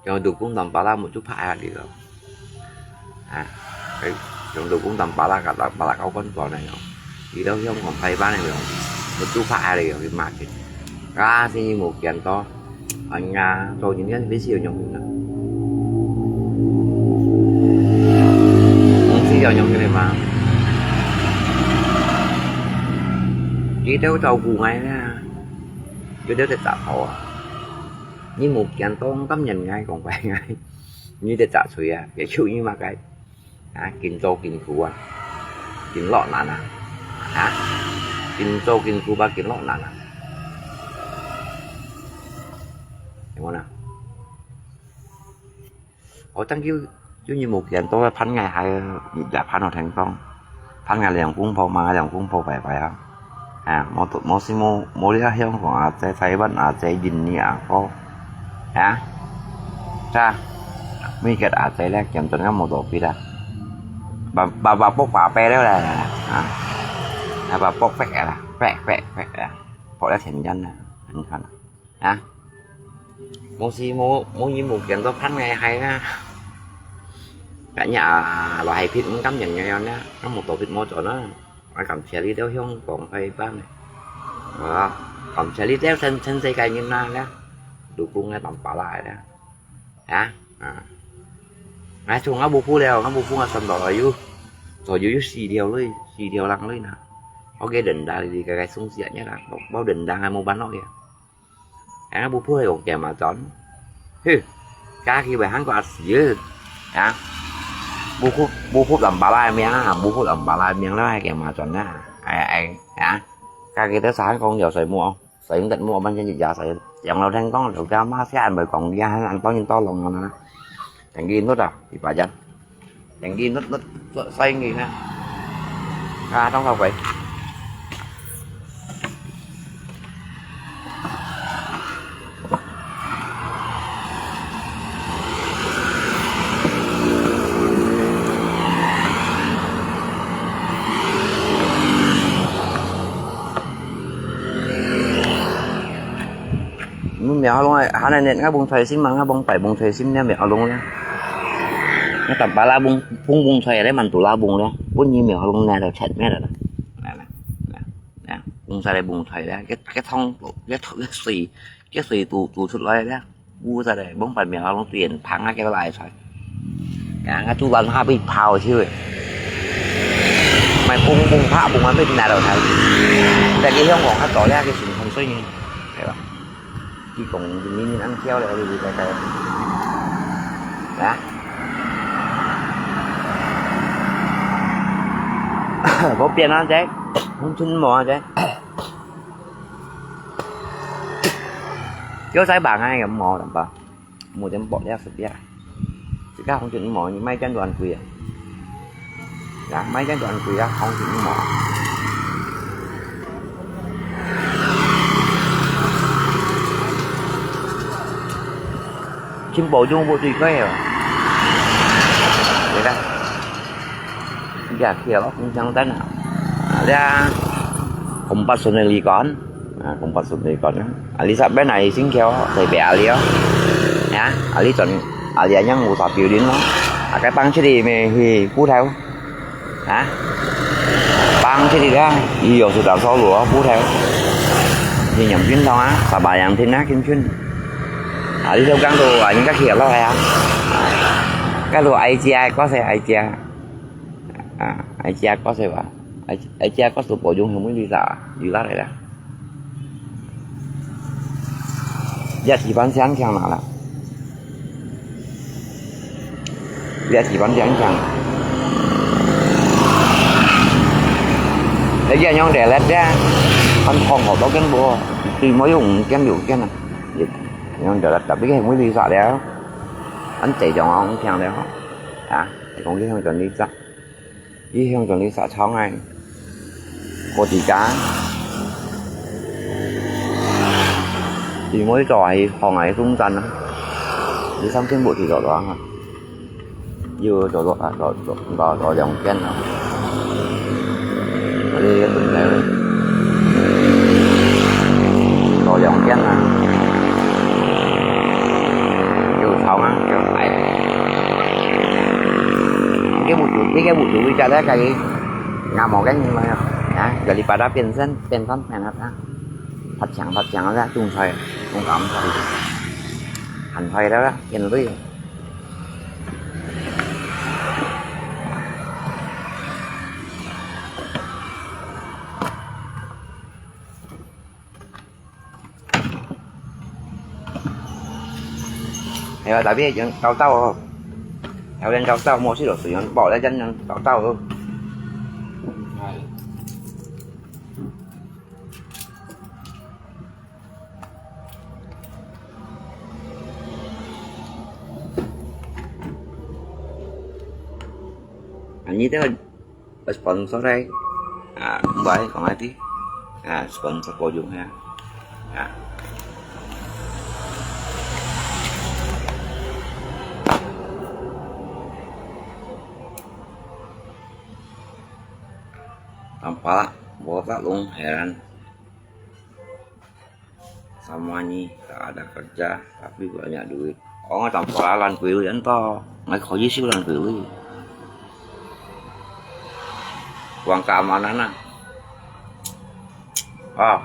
Yang dukung tampala mutu pa adi lo. Ah, eh, yang dukung tampala kata pala kau kan kau na yo. Ida yang kong pai ba na yo. Mutu pa adi yo makin. Ka si ni mu kian to. Anya to ni kan bisi yo nyong na. Bisi yo nyong ni ma. Kita tahu ku ngai na. Kita tak tahu. 你無見到今日𠊎講白𠊎，你在扎水啊，也就你麼个啊，緊做緊苦啊，緊落難啊，啊，緊做緊苦吧，緊落難啊，有無啦？ 我當叫叫你無見到啊，潘𠊎還也潘我聽講，潘𠊎兩公婆嘛，兩公婆拜拜啊，啊，無無事無無了香港啊，在台灣啊，在印尼啊，哦，啊，咋，每個啊，在咧見到个無多必啦，把把把卜把白了啦，啊，啊把卜白啊，白白白啊，卜了天真啊，你看啊。 啊，無事無無人無見到潘𠊎還啊， Katnya, ah, lo hai phit, mm, kam yang yang ya, kamu to phit mo cho na. Ai, kam chia li teo hiong kong pai ban. Ah, kam chia li teo sen sen se kai ngin na ya. Dukung ya tam pala ya. Ya, ah. Ngai chung ngau bu phu leo, ngau bu phu ngau san lo yu. So yu yu si liao lui, si liao lang lui na. Ok, đần đà li kai kai sung sia nya la. Bao đần đà ngai mu ban lo ya. Ê, bu phu hê kông kiang ma chon. Hư. Ka ki wê hăng kô a si ư. Ê. Bu phu, bu phu lam ba lai miang a, bu phu lam ba lai miang la hê kiang ma chon na. Ê, ê, ê. Ka ki tê sa hăng kông yau soi mu. Soi yong tet mu ban chen ya soi. Yang lo theng kông lo ka ma sia an bai kông ya hăng an tông yin to long na. Teng ki nut a, i pa jan. Teng ki nut nut, sai ngi na. Ka tông thau quay. Mu miao ha lung ai, ha nai net nga bung thoi sim ma, nga bung pai bung thoi sim ne miao ha lung le. Nga tam pa la bung, bung bung thoi le man tu la bung le. Bun ni miao ha lung ne le chet me le. Na, na, na, na. Bung thoi le bung thoi le. Cái, cái thông, cái, cái suy, cái suy tu, tu 出來 le. Bu thoi le, bung pai miao ha lung tu yên phang á cái lai thoi. Ya, nga tu lan ha bị phao chứ. Mai bung bung phá bung á bị nè rồi thoi. Tại cái hông còn hát tỏ le cái sừng không suy ni. Thấy không? Ki kông min min ăn khéo lé, ui, ui, tai, tai. Hả? Có piên ăn chứ? Không chín mò chứ? Kéo trái bảng ai, mò lắm ba. Mua chén bọ đéo sụp đéo. Sika không chín mò, mai chén đồ ăn quỷ à? Dạ, mai chén đồ ăn quỷ á, không chín mò. Chín bộ chung bộ tùy quay à? Vậy đó. Dạ, kia bác cũng chẳng tán à. Dạ, không bắt xuân này lì con. À, không bắt xuân này con. À, lý sa bên này xin kéo, thầy bé à lý á. Hả? À, lý chọn, à, lý anh nhang ngủ sa biểu đến nó. À, cái băng chết đi mày thì cú theo. Hả? Băng chết đi đó, ý dụ sự tạo số lúa cú theo. Thì nhầm chuyến thông á, sa bà yang thiên á, kim chuyến. À, lý theo căng đồ, à, những các kia lo hả? Các đồ ai chia, có xe ai chia. À, ai chia có xe bà. Ai, ai chia có sự bổ dụng thì mới đi ra, đi ra đây đó. Giá trị bán sẽ ăn chăng nào là? Giá trị bán sẽ ăn chăng? Thế giờ nhóm để lết ra, ăn phòng khẩu tốc kén bùa, thì mới dùng kén đủ kén à. Nhóm để lết, tapi cái mới đi ra đấy. Ăn chạy dòng không chăng đấy hả? À, thì không biết không cần đi ra. Ý hiong chọn đi xã chóng ai. Có gì cả. Thì mới trò ai phòng ai tung chân á. Đi sang thiên bộ thì rõ ràng à. Dù rõ rõ rõ rõ rõ rõ lòng chân à. Đi cái tuần này. Có lòng chân à. Dù sao á, kiểu phải. Cái một chủ, cái cái một chủ đi ra đấy cái งามหมอแกงเลยอ่ะ นะ daripada เป็นเส้น เป็นท่อนแผ่นครับนะ ผัดแข็ง ผัดแข็งแล้วนะ จุ่มใส่ จุ่มกำใส่ หั่นไฟแล้วนะ กินเลย Hay là tại vìយើងតោតោហ៎ ហើយយើងតោតោមកស៊ីរត់យើងបកដល់ចឹងយើងតោតោហ៎ អានេះទៅ sponsor đây. À, không phải, còn ai tí. À, sponsor cô Dung ha. À. Tampa, bố các luôn hè. Sama ni, tak ada kerja, tapi banyak duit. Orang tak pernah lan kuih ento. Ngai kau isi lan kuih. Quảng cáo món ăn à? Ờ.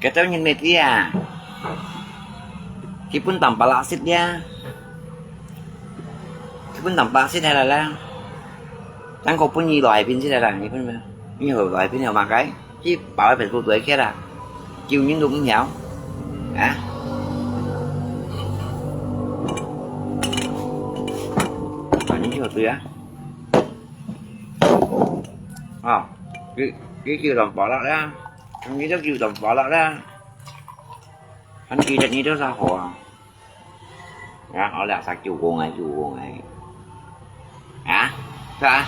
Cái tao nhìn mệt đi à. Cái bún tăm pá lạ xịt đi à. Cái bún tăm pá xịt hay là là. Đang có bún nhì loại pin xịt hay là, cái bún mà. Như hồi loại pin nào mà cái. Chứ bảo là phải tụi kia là. Chiều nhìn đúng không hiểu. Hả? Bảo những chiều tụi á. Ờ. Cái, cái chiều tăm pá lạ đó. Ang gito kiu tong pala na. Ang gito nito sa ho. Ya, o la sa kiu ko ngai, kiu ko ngai. Ha? Sa?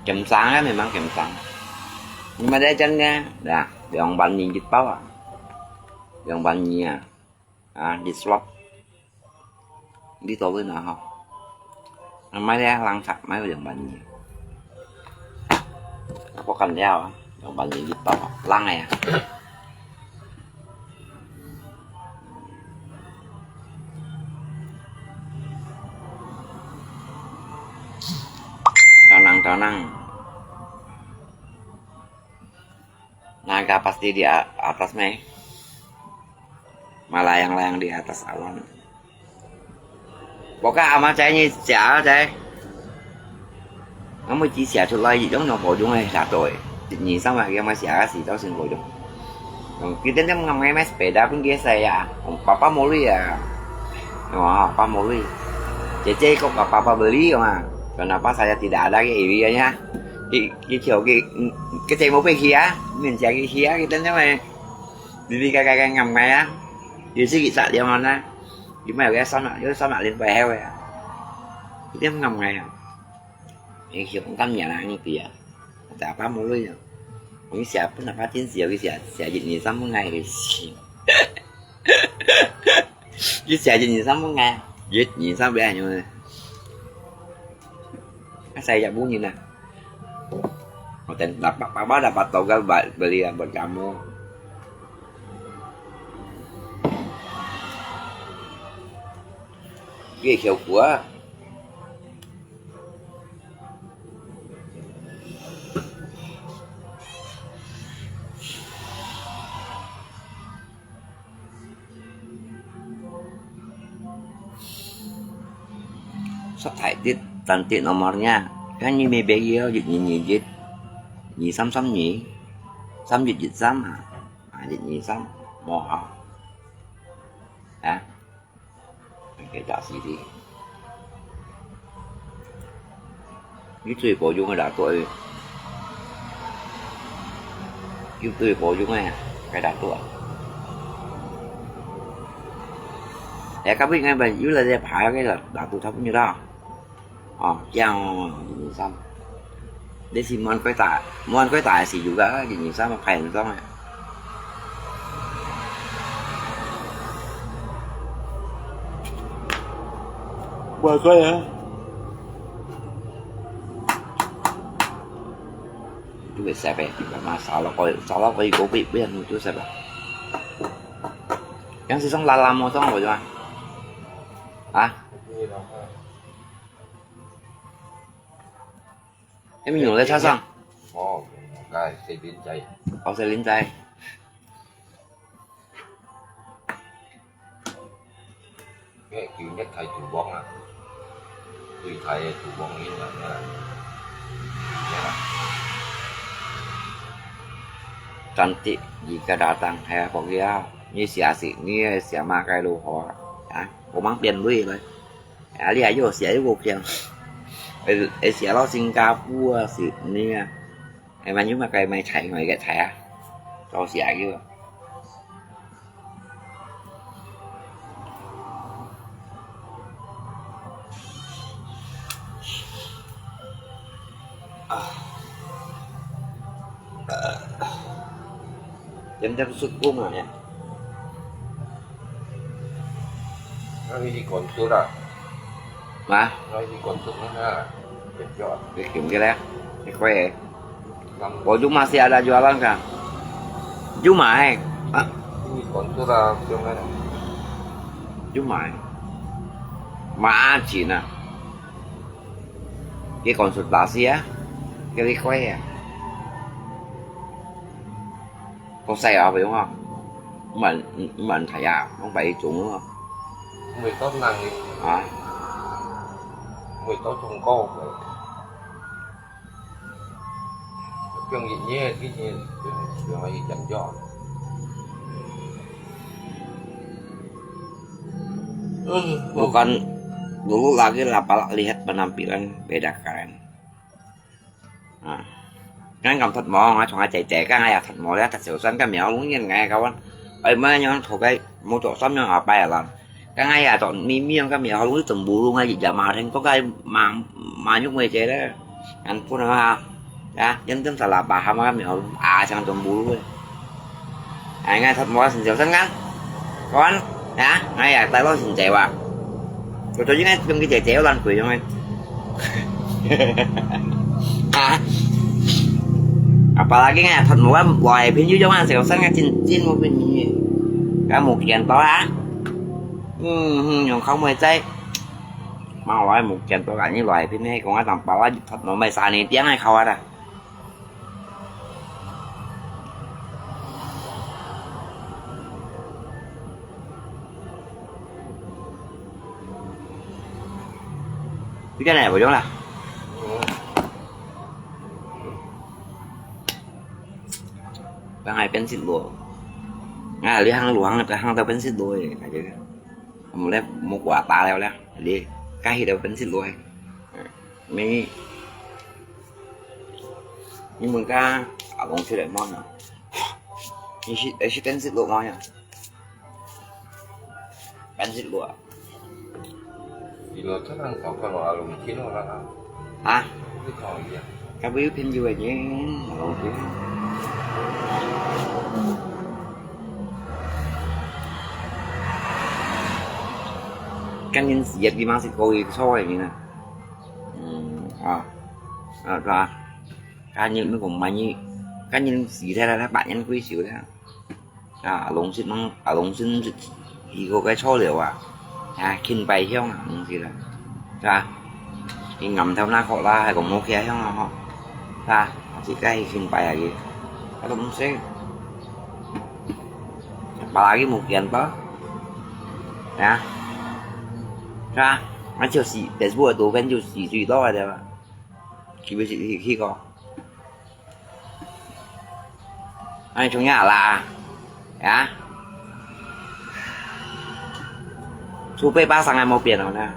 減省啊，慢慢減省。你買這種呢，對啊，兩萬二一包啊，兩萬二啊。 啊，你說，你做个哪吼？啊，買了冷茶，買了兩萬二。我看了啊，兩萬二一包啊，冷个啊。Tenang, tenang. Naga pasti di a-, atas meh. Melayang-layang di atas awan. Pokok ama cai ni sia cai. Kamu ci sia cu lai yong no po yong eh sa to eh. Ni sama kia ma sia si tau sin po yong. Kita ni ngam ngai mai sepeda pun dia saya. Papa mori ya. Wah, papa mori. Cece kok papa beli ma. Kenapa saya tidak ada ke area nya? Ki, ki, ki, ki, ki, cai mo pe kia, min sia ki kia, kita ni mai. Bibi kai kai kai ngam ngai ah. Yu si ki sa liang mana. Yu mai yu sa ma, yu sa ma lin pai heo ya. Yu ngam ngai ah. Yu hiu ngam ya na ni pia. Ta pa mo lui ya. Yu sia pun apa tin sia yu sia, sia yu ni sa mo ngai yu si. Yu sia yu ni sa mo ngai. Yu ni sa bia yu. Asai ya bunyi na. Hotel dapat apa dapat togal ba-, beli buat kamu. Ye hiu gua. Sa thai dit, tan dit nomornya. Kan ni may begi yo, dit ni ni dit. Ni sam sam ni. Sam dit dit sam. Ah, dit ni sam. Mo ha. Ha. Cái đó gì đi. Yu tui po yong la tuai. Yu tui po yong eh, cái đó tuai. Eh, kami ngai ba yu la de pa cái la, la tu thap như đó. Ò, kiang, yu ni sam. Để xin mon quay ta, mon quay ta xì yu ga, yu ni sam, phải ni sam. Bơ cái hả? Chú bị xe về, mà sao nó coi, sao nó coi có bị biết không, chú xe về. Yang si song la la mo song rồi mà. Hả? Em mình ngồi đây sao song? Ồ, cái xe đến chạy. Ồ, xe đến chạy. Cái kiểu nhất thầy chủ bóng à. Tùy thầy chủ bóng như là, như là, như là. Cantik jika datang, hai apa dia? Ni sia si, ni sia makai lu ho. Ha? Ko mang pian lui lai. Ali ayo sia yu ko pian. Eh, eh, sia lo Singapore si ni. Ai, man yu ma kai mai chai, mai kai chai a. Tau sia yu. 點點叔公啊，呀。那你去管叔啊？啊？那你去管叔那个，解决啊？你讲个嘞？你快个。我就masih ada jualan kan? Jumae. Ah? Ini sponsor lah, macam mana? Jumae. Maacin ah. Ke konsultasi ah. Ke likoi ah. Kau saya apa yung ah? Man, man saya, mang pai chung ah. Mui tao nang ni. Ah. Mui tao chung kau. Piang yit nyi, yit nyi, piang yit jam jam. Bukan dulu lagi lah pala lihat penampilan beda keren. Ah. Kan kam thot mo, ngai chong ai cai cai, kan ngai ya thot mo le, thot siu san kan miao lung yin ngai kawan. Ai mai nyong thok kai, mo chok sam nyong apai alam. Kan ngai ya chok mi miang kan miao lung yin chong bu lung ai ya ma theng, kok kai ma, ma nyuk mei cai le. An pun ha. Ya, yan tem sala ba ha ma kan miao lung, a chang chong bu lung. Ai ngai thot mo sin siu san kan. Kawan, ya, ngai ya tai lo sin cai wa. Kau tu ngai piang ki cai cai lan kui yong ai. Ah. Apalagi ngai thot mo kan loi pin yu yong an siu san ngai cin cin mo pin ni. Kan mo kian to ah. Hmm, hmm, yong khau mo cai. Mang loi mo kian to kan ni loi pin ni kong ai tam pala thot mo mai sa ni tiang ai khau ah. Cái này vào giống là. Cái này pencil luôn. À, đi hang lùa hang, cái hang tao pencil luôn. Cái gì? Một lát một quả ta leo leo. Đi, cái gì tao pencil luôn. Mày, nhưng mà cái, à, bông sữa để món nào. Mày, mày pencil luôn món nào. Pencil luôn. Di lo chắc ăn có phần là lùng chín rồi đó. Hả? Cái còn gì à? Cái ví phim gì vậy nhỉ? Lùng chín. Cái nhìn gì vậy mà sẽ coi cái số này nè. Ừ, à. À, rồi. Cái nhìn nó cũng mà như, cái nhìn gì thế là bạn nhân quý xíu đấy. À, lông xịt măng, à, lông xịt, xịt, ý có cái số liệu à. À, khinh bay hiong à, lông xịt à. Chà, ý ngắm theo na khó là, hay có mô kia hiong à họ. Chà, chỉ cái khinh bay à kì. Cái lông xịt. Bà là cái một kiện đó. Nè. Chà, nó chiều xị, Facebook tụ bên chiều xị duy đó là được à. Khi bây giờ khi có. Ai, chúng nhà là, ya. Chú bê ba sang ai mô biển rồi nè.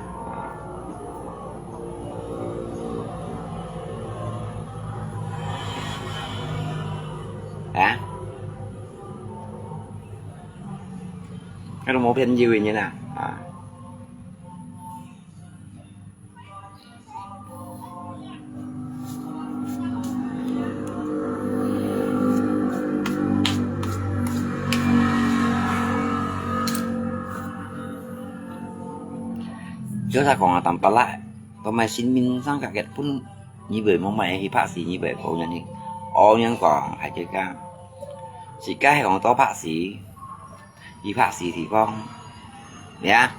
Ya. Cái mô biển gì vậy nhỉ nè? À. Cho ta kong a tam pala, to mai sin min sang ka ket pun ni be mo mai hi pha si ni be ko nyan ni. O nyan kong hai ke ka. Si ka hai kong to pha si. Hi pha si thì con. Ya.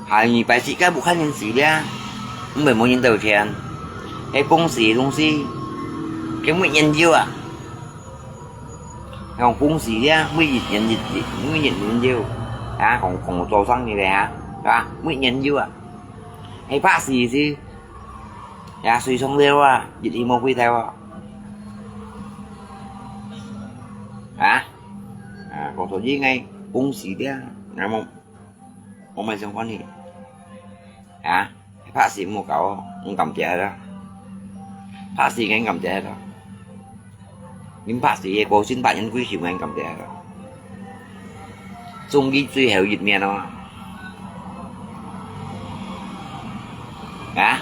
Hai ni pai si ka bu khan nyan si ya. Mbe mo nyan tau thian. Hai pung si lung si. Ke mu nyan jiu a. Kong pung si ya. Mu yit nyan yit yit. Mu yit nyan jiu. Ya, kong kong to sang ni le ya. Ya, mu nyan jiu a. Hai pha si si. Ya, sui song liu a. Yit hi mo pui tai wa. Ha? À, có số gì ngay, cũng xí thế, ngài mong, mong mày xem con đi. Hả? Bác sĩ mua cáo, không cầm chế đó. Bác sĩ ngay cầm chế đó. Nhưng bác sĩ có xin bạn nhân quý sĩ ngay cầm chế đó. Chung cái truy hẻo dịch miệng đó. Hả?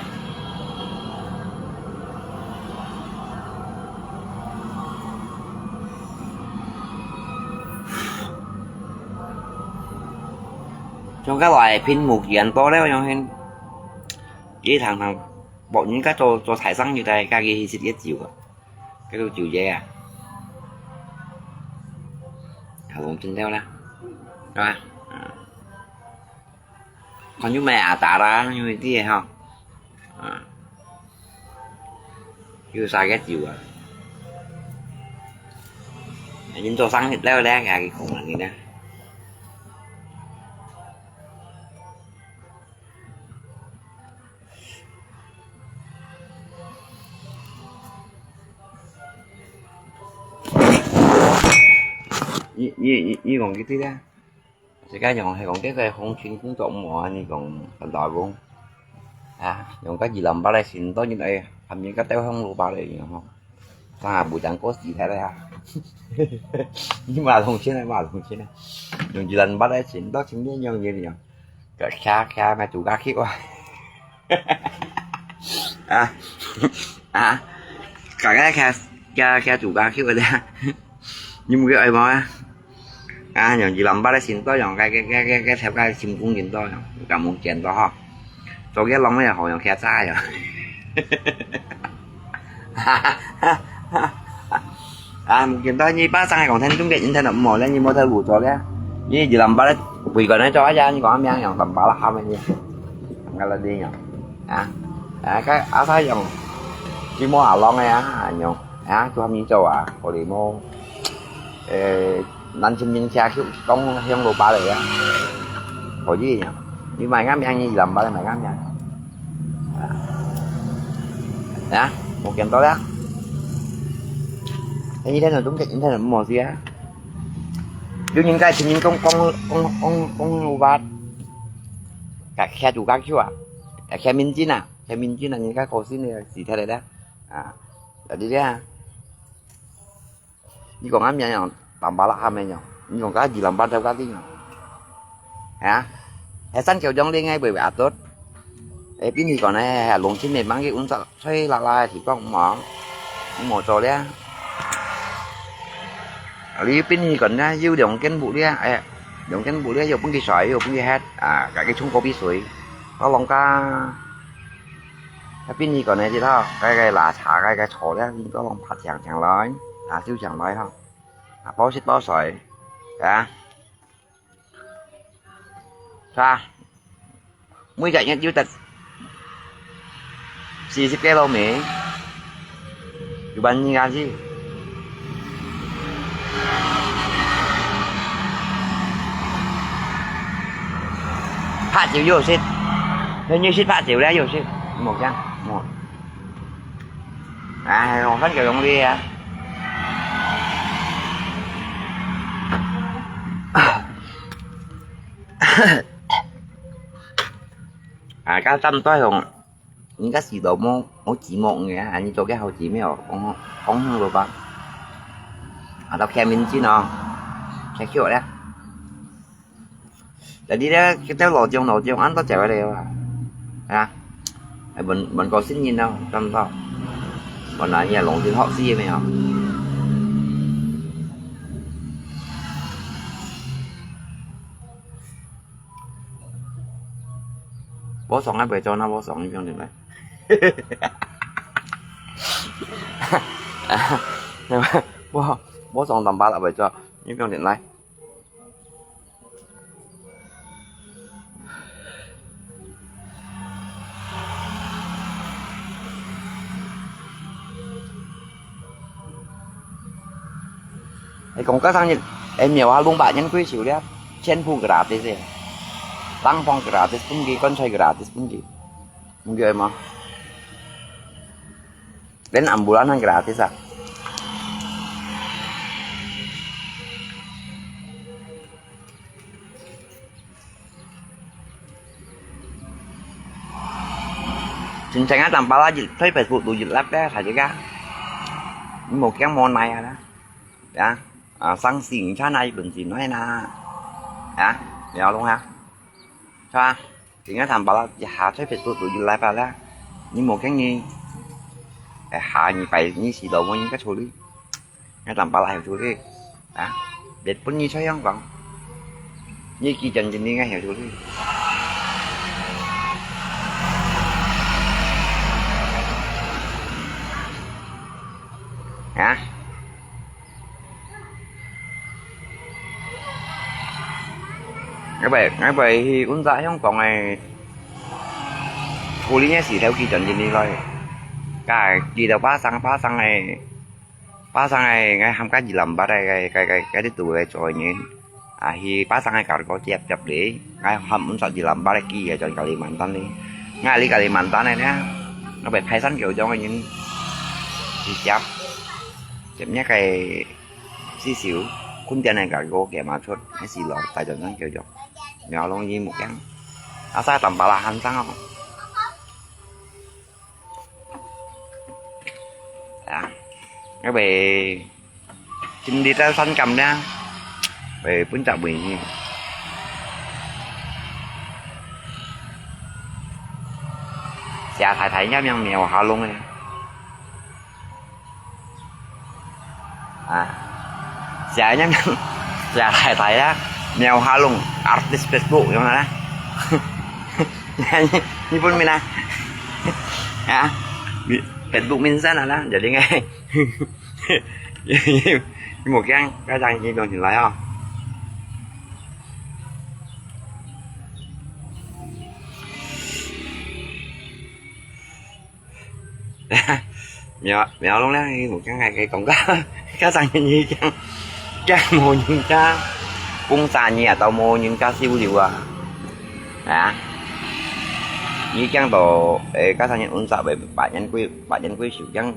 用个來屏幕遠多了，用很，佢常常，別人家做，做大生意个，家己去食个酒啊，該个酒業啊，好，我们听到了，是吧？嗯。 看有咩阿达啦，有咩个吼，啊，有啥个酒啊？恁做生意了咧，佢講恁呢。你，你，你，你講个對啦。 自家用係講這个紅軍工作無啊，你講很大工啊，用个二零八个錢，當然愛，下面个兜風路八个用吼，啊，無講過死忒了啊。你馬桶錢啊，馬桶錢啊，用二零八个錢，到今天用用用，个卡卡買主家去哇。啊，啊，个个卡卡卡主家去哇，你毋會愛無啊？ 啊，用二零八个錢到，用个个个个个貼个成功人到，用，用無見到吼。做个浪咩好用客家呀。啊，無見到你把上个講聽中个internet無咧，你無得路做个。你二零八个，回過來做呀，你講咩用二零八啦，下面你，咁个你用，啊，啊，个阿啥用，只無阿浪个啊，用，啊，做咩做啊，我哋無。 呃，南京人家去講鄉下話來啊，可以呀。你買个名，你兩百買个名。啊，無見到了。你一天都中間，一天都無事啊。有人家聽人講，講，講，講，講話，个，个主家去啊，个，个民警啊，个民警啊，人家高興个，死忒了的。啊，在這裡啊。 你講个名樣，tambah lah个名樣。你講个二零八條个名樣。啊？係三九兩零个會會阿多。誒，邊你講呢？係龍青个名个運作，吹啦啦个地方，無，無做了。你邊你講呢？有兩間屋了，誒，兩間屋了，又分佢睡，又分佢歇，啊，自己沖嗰杯水，好浪家。 該邊呢個呢，這套，該個拉茶，該個坐咧，應該攏拍正正來，啊，收正來吼，啊，包食包睡，啊，係吧？每隻月有得四十幾路米，有半年下去。 白酒有食，你食白酒咧有食，無驚，無。唉，我看有用力啊。啊，該站在用。 人家死到無，無寂寞个啊，你做个好寂寞，講，講好了吧？啊，到開面筋哦，開竅了。Jadi咧，佢兜老將老將，恁多走个了啊，啊，還問，問過新人咯，差不多。問下你啊，龍先學師个咩哦？ 我上个袂做，那我上一邊來。我，我上當巴啦，袂做，一邊來。你講該生日，哎，廟下弄把人跪求了，全部gratis个，冷飯gratis分佢，棺材gratis分佢，毋對嗎？連ambulan還gratis啊！ 真正啊，當巴啦，在Facebook都有啦，大家，你無驚無奈啊啦，呀，啊，上新車那一本錢來啦，呀，了解啊，是吧？真正當巴啦，一下在Facebook都有啦啦，你無驚你，哎，下你擺你死到無人家處理。 該當巴拉有處理，啊，別分你出樣講。你幾點鐘你愛曉得去？啊？𠊎會，𠊎會去問一下香港个處理个時頭幾點鐘你來？該幾多巴生，巴生个 巴生个，𠊎喊該二林八个，該，該，該，該啲都會做人。啊，去巴生个gargo接，接哩。𠊎喊毋出二林八个機个，轉Kalimantan哩。𠊎哩Kalimantan个呢，𠊎會派三九種个人去接，接那個四九，坤店个gargo，佢嘛出，還係落大轉三九種。苗龍一目鏡，啊，晒淡白啦，喊聲哦。 啊，因為今日在山間呢，會分隻尾去。謝太太也名苗下龍个。 啊，謝人，謝太太啊，苗下龍，artis Facebook有無呢？你，你分明啊？啊，Facebook名聲啊啦，jadi ngai，你無驚，該張你當起來啊。苗，苗龍咧，佢無驚，佢講个，加上佢驚，驚無人家，講三日啊，都無人家收留啊，啊，佢驚到，誒，加上佢安插个百年歸，百年歸壽，驚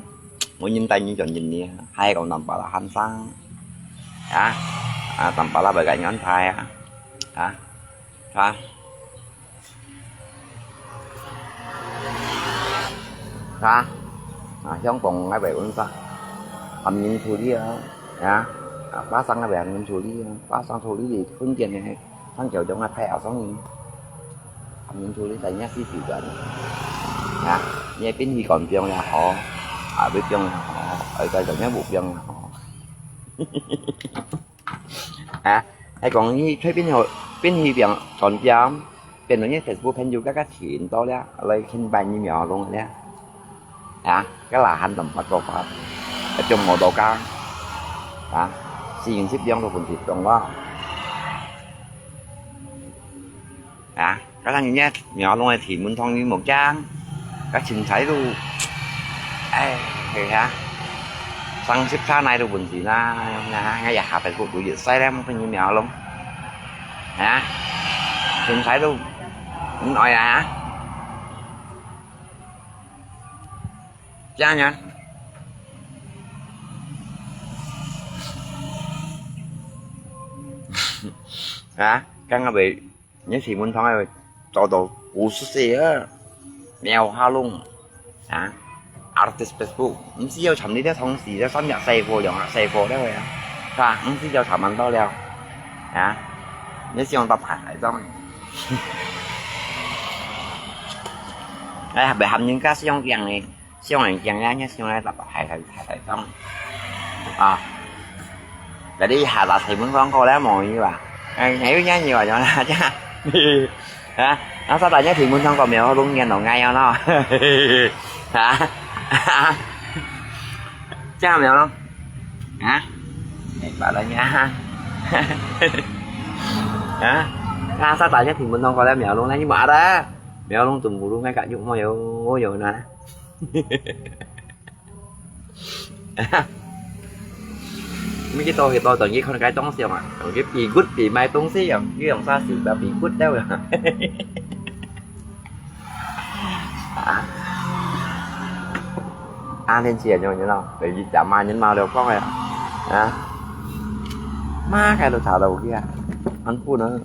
無人帶佢轉印尼啊，還講淡白啦，喊聲，啊，啊，淡白啦，會个安排啊，啊，啊。 啊，啊，香港該位文化，含人處理啊，啊，啊，巴生該位含人處理啊，巴生處理你分辨个，看條中啊，太陽上人，含人處理在人家是主管，啊，你个殯儀館放也好，啊，要放也好，愛在中央部放也好。 啊，還講你隨便有，便去變轉變，變到你Facebook朋友該個群到了，來去拜你苗龍了。啊，該哪還等不過法，還中無到家。啊，四零七兩都分別中了。啊。 該當日苗龍个天文堂你無驚，該清採都，哎，係啊，三十三來都問題啦，那，那也下擺過都有晒了，分你苗龍，啊，清採都，你愛啊，這樣啊，啊，剛剛被 你天文堂个做到五十歲啊，苗下龍啊，artis Facebook，毋使要尋你兜同事，這三日細貨、兩日細貨了呀，係吧？毋使要尋恁多了啊，你想到排排裝，哎，還袂喊人家想樣呢。 想人驚呀，你想來打牌，打牌，打牌，啊！Jadi下打天文廣告咧，無意思啊？哎，還有人有啊，有啊，這樣，啊，那啥，大家天文廣告沒有錄音了，哎呀喏，啊，這樣沒有咯？啊？哎，把人家，啊？那啥，大家天文廣告咧，沒有錄，那你沒得，沒有錄，怎麼錄？那個又沒有，有呢？ 你去到去到，等佢看該東西嘛，等佢比gut比賣東西樣，佢用啥事都比gut了啦。啊，啊，恁樣就，你知道，等佢講嘛，你嘛了講个，啊，嘛，該都查到佢啊，很不能。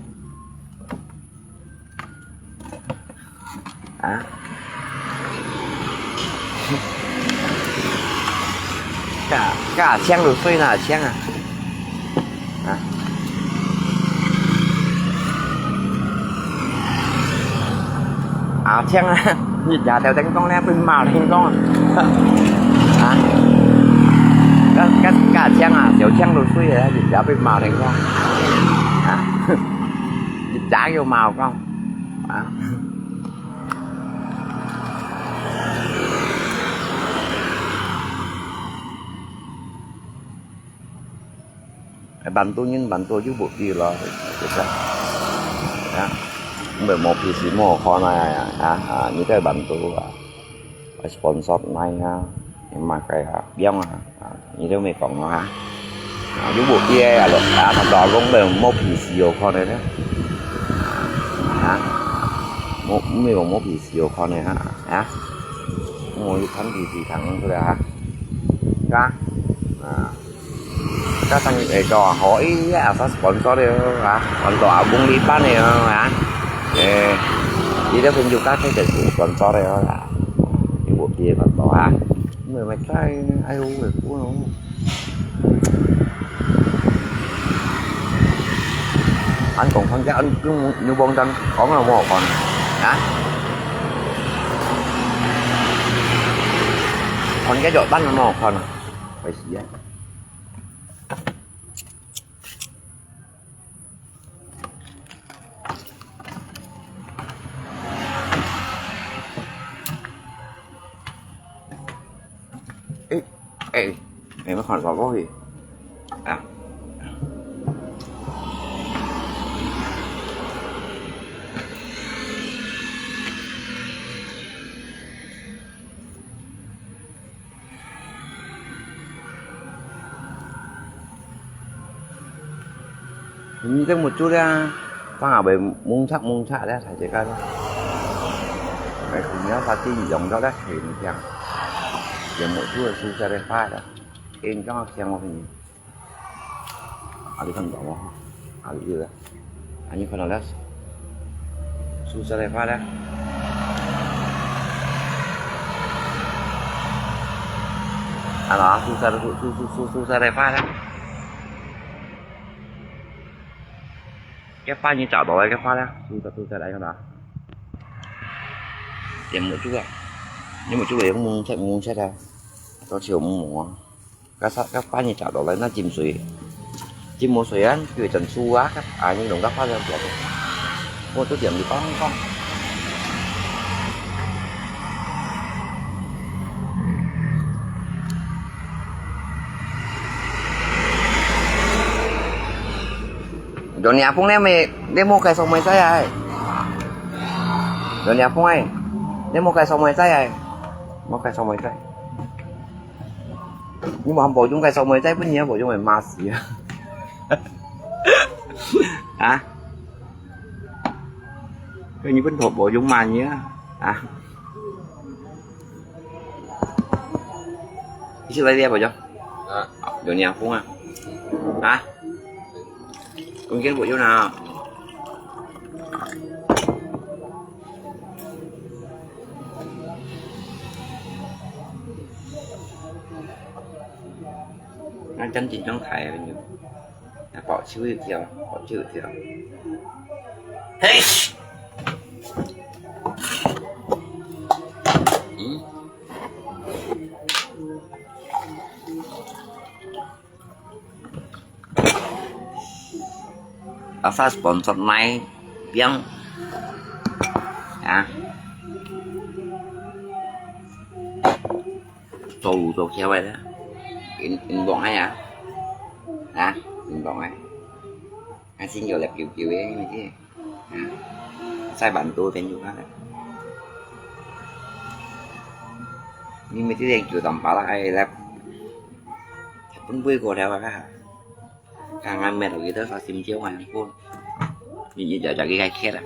啊？該，該阿青就衰哪阿青啊？啊？阿青啊，日日頭聽講咧，分罵聽講啊。啊？該，該，該阿青啊，小青就衰啊，日日分罵聽講。啊？加油嘛，我讲啊。Bantu人bantu又无比了，就是啊，没没脾气，没好看啊啊啊！你在bantu啊，sponsor nai啊，你买个啊，biang啊，啊，你都没讲啊，啊，又无比啊了，啊，他打工的没脾气，有看的呢，啊，没没有没脾气，有看的啊，啊，我一看脾气，看出来啊，嘎，啊。 Ka sang eh cho ho i ya sa sponsor de ha. Sponsor abung lipan de ha. Eh, ida pun juga sa sponsor de ha. Ibu dia sponsor ha. Người mà trai ai u người u. Anh còn tham gia anh cứ như bon chân con là một con hả? Con cái giỏi bắn nó một con. Phải gì á? Ê, ê, ê, nó còn có cái gì? À. Ini teh muncul ya, pang abai mungsak-mungsak ya saja kan. Mai kunyah pati yang kau dah kering siang. Dia muncul susah deh pai dah. Kering kau siang apa ni? Ada kan bawa. Ada juga. Ani kau dah susah deh pai dah. Ano, susah susah susah deh pai dah. Cái pha như chảo đó cái pha đó, chúng ta chúng ta đánh nó đó. Điểm một chút à? Nhưng mà chút là cũng muốn chạy muốn chạy ra. Có chiều muốn mua. Cái sắt cái pha như chảo đó lấy nó chìm suối. Chìm một suối ăn, cứ chân su á, các ai những đồng các pha ra. Mua chút điểm thì có không không? Doni apung ne me ne mo kai song mai sai ai. Doni apung ai. Ne mo kai song mai sai ai. Mo kai song mai sai. Nhưng mà không bảo chúng kai song mai sai pun ni bảo chúng mai ma si. Hả? Cái ni pun thọ bảo chúng ma ni. Hả? Isi lai dia apa jo? Ah, Doni apung ah. Hả? Con kiến của chú nào? Nó chấm chỉnh chấm thầy bao nhiêu? Nó bỏ chữ được chưa? Bỏ chữ được chưa? Hey! Ừ? Asa sponsor nai biang. Ya. Sâu lũ sâu khéo vậy đó. In in bóng ai à? Hả? In bóng ai? Ai xin vô lẹp kiểu kiểu ấy mà chứ. Hả? Sai bản đồ tênอยู่นั่นแหละ. Nhưng mà cái đèn kiểu tầm pá là ai lẹp. Thật cũng vui cô theo à. Kang ngan met lagi tu sa sim chiu ngan pun. Ni ni jaga gai kiat ah.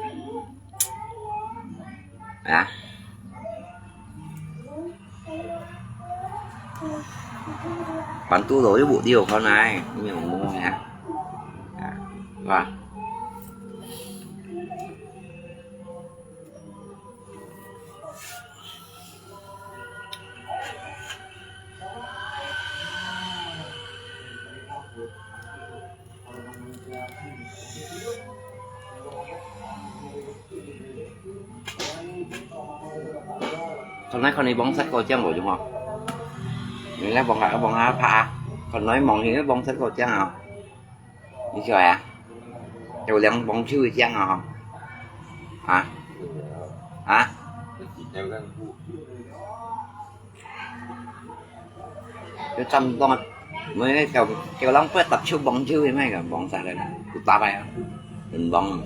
Ah. Pan tu lo ju bu tiu kau nai, ni mong mong ya. Ah. Wah. Kon nói kon đi bóng sắt cô chăng bộ chúng không? Mình lấy bóng hả bóng hả phá. Kon nói mong thì bóng sắt cô chăng hả? Như trời à? Châu lăng bóng chư chăng hả? 啊？啊？就差毋多，每个叫，叫人不要搭手望手个，咩个望啥个，有搭个啊，很忙。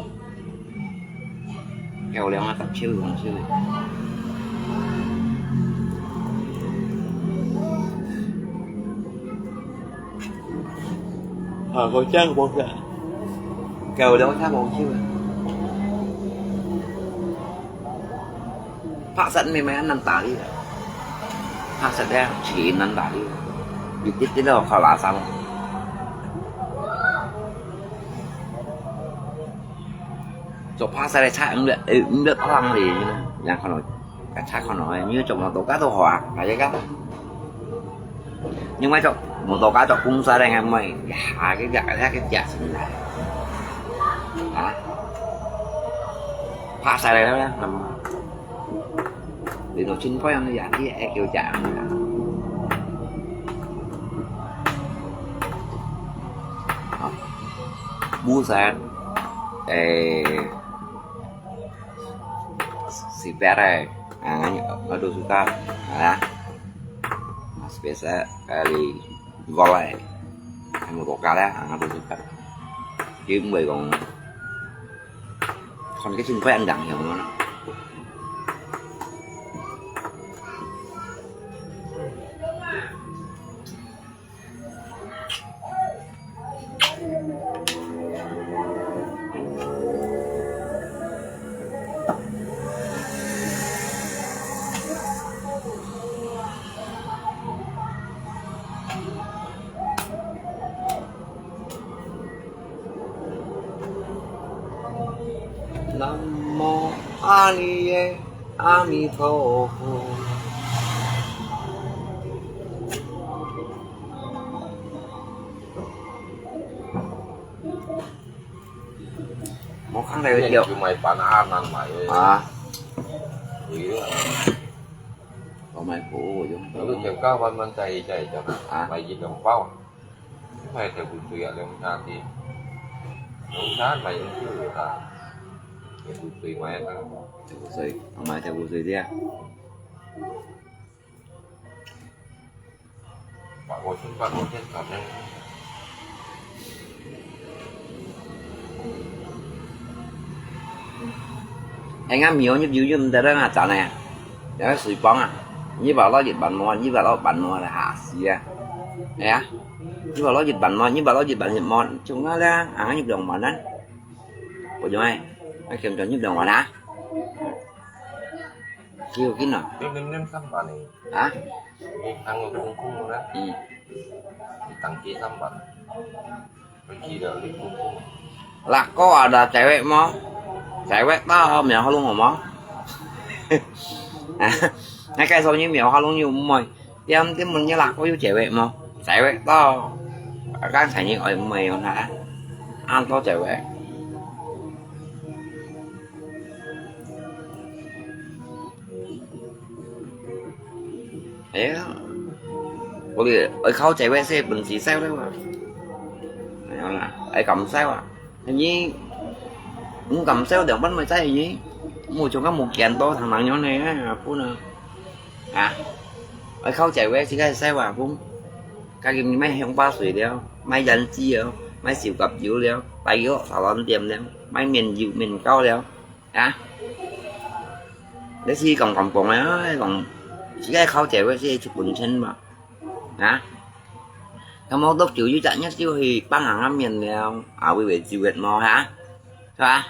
叫人啊，搭手望手个。啊，好像我个，叫人啊，望手个。 白色毋係恁難打理个，白色个錢難打理个，一滴滴都靠垃圾。做白色个車，毋得，毋得放个，然後呢，个車可能，你做摩托車都好啊，大家个。 因為做摩托車做工作个，𠊎毋會下去夾，下去夾先來。啊？拍晒來了，那麼，你都真快，你也，你也叫夾。啊，buset，誒， Sipet ai, ah, ngadu suka, ah, spesial kali gulai, ngadu lokal ya, ah, ngadu suka. Jadi mesti kong, kon kecil kau endang ya mana? 南無阿彌耶，阿彌陀佛。無看到有條。就買飯啊，難買个。啊。有啊。我買火，有用。有條膠板板在在在，啊。買一兩包啊。 買豆腐水啊，兩三滴。兩三買用手个啦，豆腐水買啊。豆腐水，買豆腐水个啊。八五千，八五千，反正。哎，俺没有，你有用得了啊，咋呢？ 有个水磅啊，二百六一磅無，二百六一磅無啦，嚇死啊！哎呀，二百六一磅無，二百六一磅一磅，中啊啦，啊，入兩萬啊。我就哎，啊，強強入兩萬啊。幾好緊啊？你明年三萬呢？啊？你看我空空的呢？嗯。你當期三萬。 Lako ada cewek mo? Cewek tau miao halung mo? Ngai kai song ni miao halung ni umoi. Tiam tiam mun ni lako yu cewek mo? Cewek tau. Kan sai ni oi umoi yon ha. An to cewek. Ê, ôi, ôi, khâu cewek sih本事燒了啊。哎呀啦，哎，敢燒啊？你，你敢燒兩百萬在你，我就講無見到，通人樣呢，啊，不能啊。哎，khâu cewek sih該燒啊，不，家己買香檳水了，買胭脂了，買手甲油了，買藥salon店了，買面油面膏了。 啊？你是講講講啊，講自家khâu cewek係出本錢嘛？啊？Kamu tok就有隻日就去幫人家面了，啊，為為就月毛哈，是吧？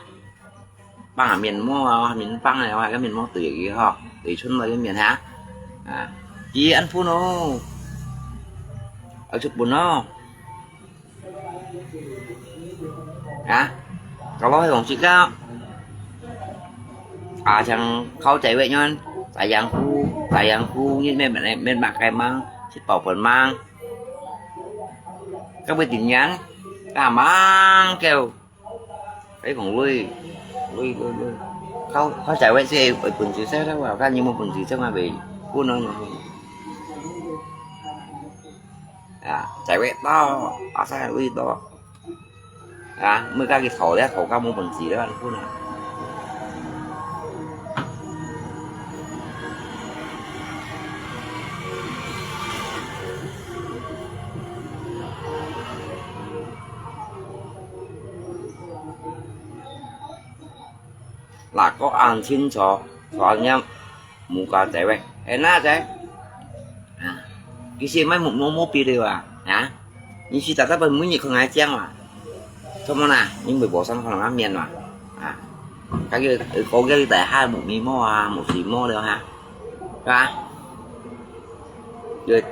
幫人面膜啊，面霜啊，還有面膜對佢吼，對春來个面哈。啊，佢安分哦，愛出本哦。 啊，kalau orang cakap, ah, 像khâu cewek nyan, sayangku, sayangku, ni men men men makai mang, si pau pun mang. Kau bertinjang, tamang kau. Cái còn lui, lui, lui, lui. Khâu, khâu cewek sih, ôi, pun sih saya tahu, kan ni mau pun sih saya ngambil, pun orang. À, cewek to, asa lui to. À, mưa ka ki thổ đấy, thổ ka mông bẩn gì đó, anh phun à. 哪个恁清楚，传染木瓜仔喂，哎，那仔，啊，其实买木木木皮的啊，啊，你是在那边每日看爱讲啊，怎么啦？你没无上看人面嘛？啊，感觉个个大下木面膜啊，木水膜了哈，是吧？对，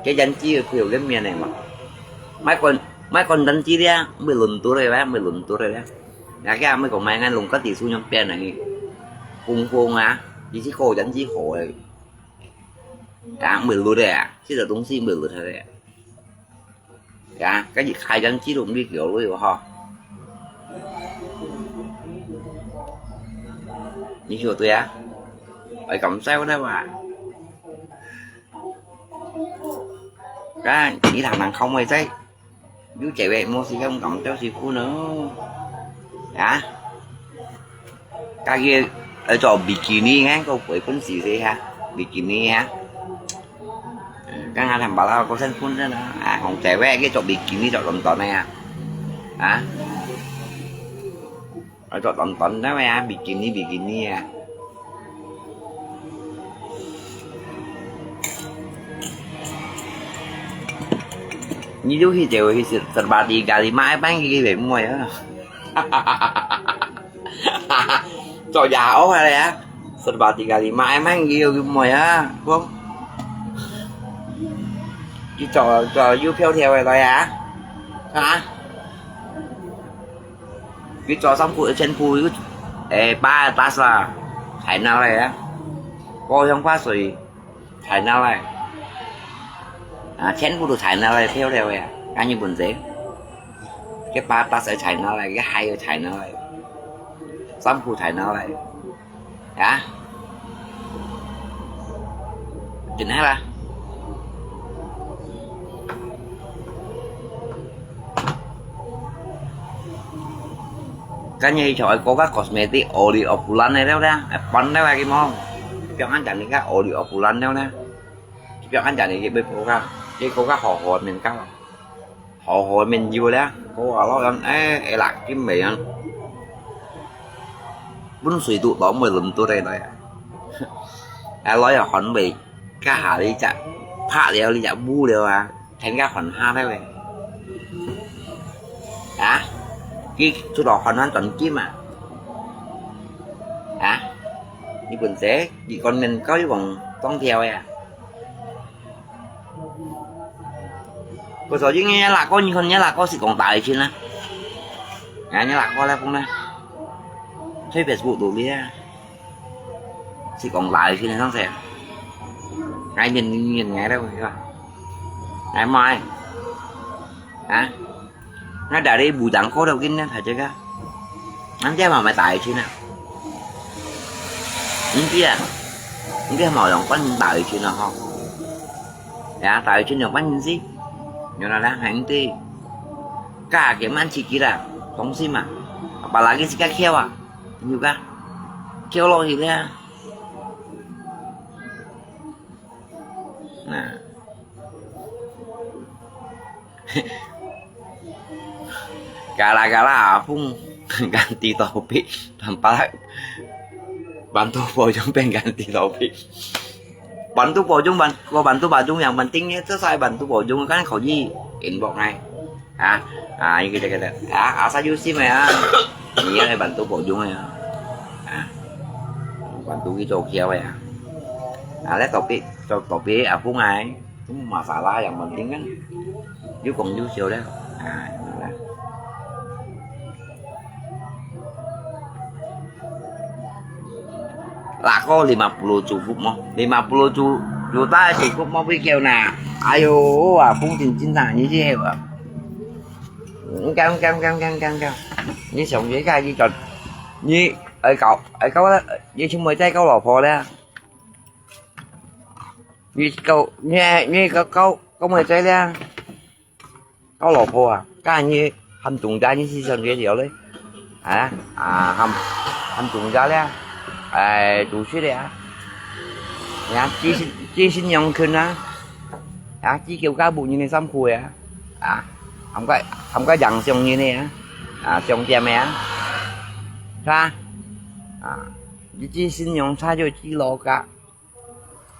这人只有配合个面的嘛，买管买管人只的啊，没轮到的啊，没轮到的啊。 Ngài kia mới có mấy ngàn lùng cất tỷ xu nhóm bèn này. Phung phung á, chỉ chỉ khổ chắn chỉ khổ ấy. Cả mười lượt đấy à, chỉ là đúng xí mười lượt thôi đấy à. Cả cái gì khai chắn chỉ đúng đi kiểu lui ho. Như hiểu tôi á. Phải cảm sao đấy mà. Cái chỉ thằng năng không hay chứ. Yú chè wek mua xì không cộng cháu xì khu nữa. Hả? Cái kia ở chỗ bikini ngán cô quỷ phun xì xì hả? Bikini hả? Cái ngã thằng bà lao cô sân phun đó. À, không chè wek cái chỗ bikini chỗ lộn tỏ này à? Hả? Ở chỗ tỏng tỏng đó mày à, bikini bikini à. Ni tu hi jauh hi serba tiga lima ai bang gigi be mua ya. Cho ya oh ya. Serba tiga lima ai bang gigi mua ya. Bông. Đi cho cho yu phiêu theo rồi à. Hả? 佢做衫褲全部要，誒，八達啦，齊拿來啊！過鄉花水，齊拿來。啊，全部都齊拿來，漂亮个啊！趕緊分姐，佢八達仔齊拿來，佢鞋仔齊拿來，衫褲齊拿來。 啊？真係啦。Kan niya ichawai ko ka cosmetic oli o bulan na daw na, eh, pan daw lagi mo. Piang an jani ka oli o bulan daw na. Piang an jani ki be ko ka, ki ko ka ho ho min ka. Hổ hổ mình nhiều lắm, cô ở lo lắm, ê, ê, lạc cái mày ăn. Bún sủi tụ đó mười lăm tuổi đây đấy. À, lo ở hòn mày, cá hà đi chả, phá liao đi chả bu liao à, thành cá hòn ha đấy mày. Hả? Cái số đó hòn hòn toàn kim à. Hả? Như quần thế, chỉ còn mình có cái vòng tông theo à. Kau so jing nya lak ko, nyi kon nya lak ko si kong tai chin na. Nga nya lak ko la pung na. Thei Facebook tu lia. Si kong tai chin na sang se. Ngai nyen nyen ngai da ko. Ngai mai. Ha? Ngai da ri bu dang ko da kin na tha je ka. Ngan tia ma mai tai chin na. Ngan tia. Ngan tia ma yang kon tai chin na ho. Ya, tayo chun yung pansin si. Yun na lang, hang ti. Ka, ke man chikira. Tong si ma. Apalagi si ka kiawa. Yung ka. Kiaw lo hi le. Na. Gara-gara apung ganti topik, tampal bantu pojong pen ganti topik. Bantu pojong, ban-, ko bantu pojong yang penting ni, tu saya bantu pojong kan kau ji inbox ngai. Ha, ha, ini kita kita. Ha, asal you sim ya. Ni yang bantu pojong ya. Ha, bantu kita okey ya. Ha, le topik, to-, topik apung ngai. Không có masalah, yang penting kan you kong you siêu đấy. À, là có lima puluh triệu phút mà. Lima puluh triệu, triệu ta chỉ phút mà bị kêu nè. Ai yo, à, phút chính chính là như thế à. Căng, căng, căng, căng, căng, căng. Như sống với cái gì trật. Như, ấy cậu, ấy cậu đó, như chúng mày tay cậu lỏ phò đấy. Như cậu, như, như cậu, cậu, cậu mày tay đấy. Có lò phô à? Cái như hâm trùng da như xí sân ghế điều đấy. Hả? À, hâm, hâm trùng da đấy. À, chủ suy đấy à? Nhá, chỉ xin, chỉ xin nhong khuyên à? À, chỉ kêu cá bụng như này xăm khui à? À, không có, không có dặn xong như này à? À, xong tiêm à? Hả? 啊，一支信用差就一支老家，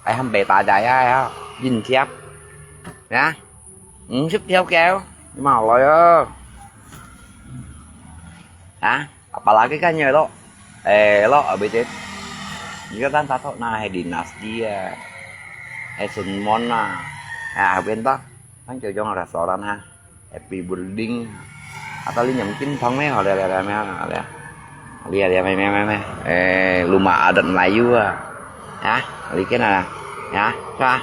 還喊白打仔啊，緊貼，啊，五十條狗，你莫來哦，啊，apalagi kan nyo lo, eh, lo, abis itu, jika tan tatok na hai dinasti ya, hai sunmon na, ah, abis itu, kan cocok restoran ha. Happy Building. Atau li nyam kin thong me, ho, lihat, lihat, lihat, lihat. Lihat, lihat, me, me, me, me. Eh, rumah adat Melayu ah. Ya, li kin ah. Ya, ka.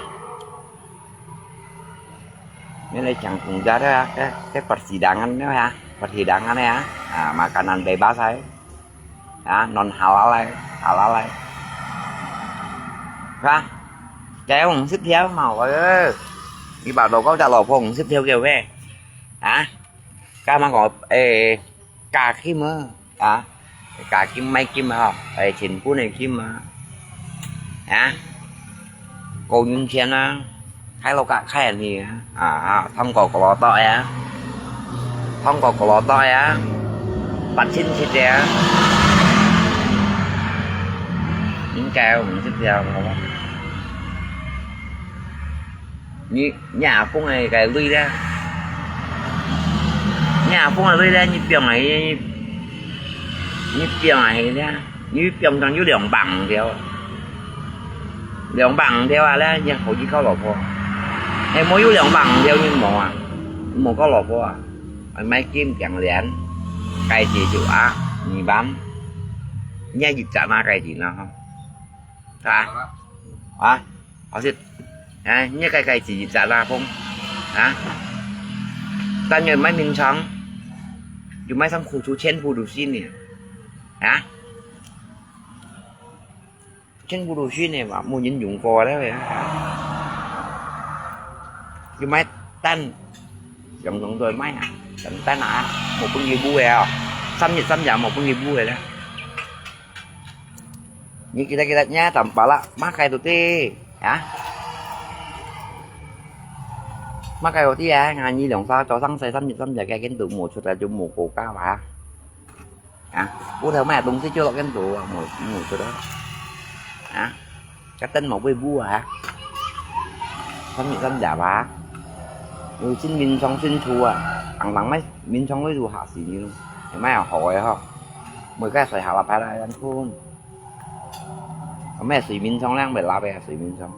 Ini lagi yang tunggal ya, ke, ke persidangan ya, persidangan ya. Ah, makanan bebas ay. 啊，non halal來，halal來。係吧？該五十條嘛，哎，一百多個隻老婆五十條叫咩？啊？該麼个，誒，加金啊，啊？加金買金啊，誒，錢本个金啊，啊？ 過年前啊，開落架開你啊，啊，啊，通過過落袋啊，通過過落袋啊，八千七啊，應該五十條，好無？你，你阿公个該鐳咧？你阿公个鐳咧？你放下去，你，你放下去咧？ 你放上有兩百五條，兩百五條啊咧，你可以交老婆。係無有兩百五條你無啊？無交老婆啊？買金項鏈，戒指就啊，二萬，你一隻拿戒指啦吼，啊？啊？好勢，啊，你个戒指一隻啦，風，啊？但願買眠床，又買上苦楚千戶都心呢，啊？ 全部都新个嘛，無人用過了呀。又買單，用用都買啊，用單啊，無分佢舞个啊，三日三夜無分佢舞个了。你記得記得，你tambah啦，買个都得啊，買个都得啊，你兩三早上洗三日三夜，該件都無出來就無過價嘛。 啊，屋頭買東西就落間多啊，無，無出來。啊，該燈無會烏啊，三日三夜啊，有新眠床新厝啊，人人買眠床位都嚇死你咯，買好个吼，每個睡下落排來人困，買睡眠床咧，袂落个睡眠床。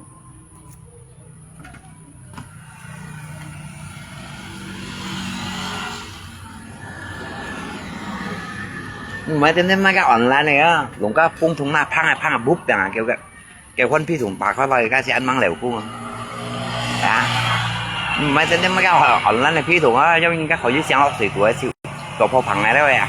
你買點點買个online个啊，弄个風筒那，砰啊砰啊，噗，砰啊，叫个，叫換屁筒，拔開來，該是恁猛流過啊。啊，你買點點買个online个屁筒啊，要應該可以想落水肚个手，做破棚个了呀。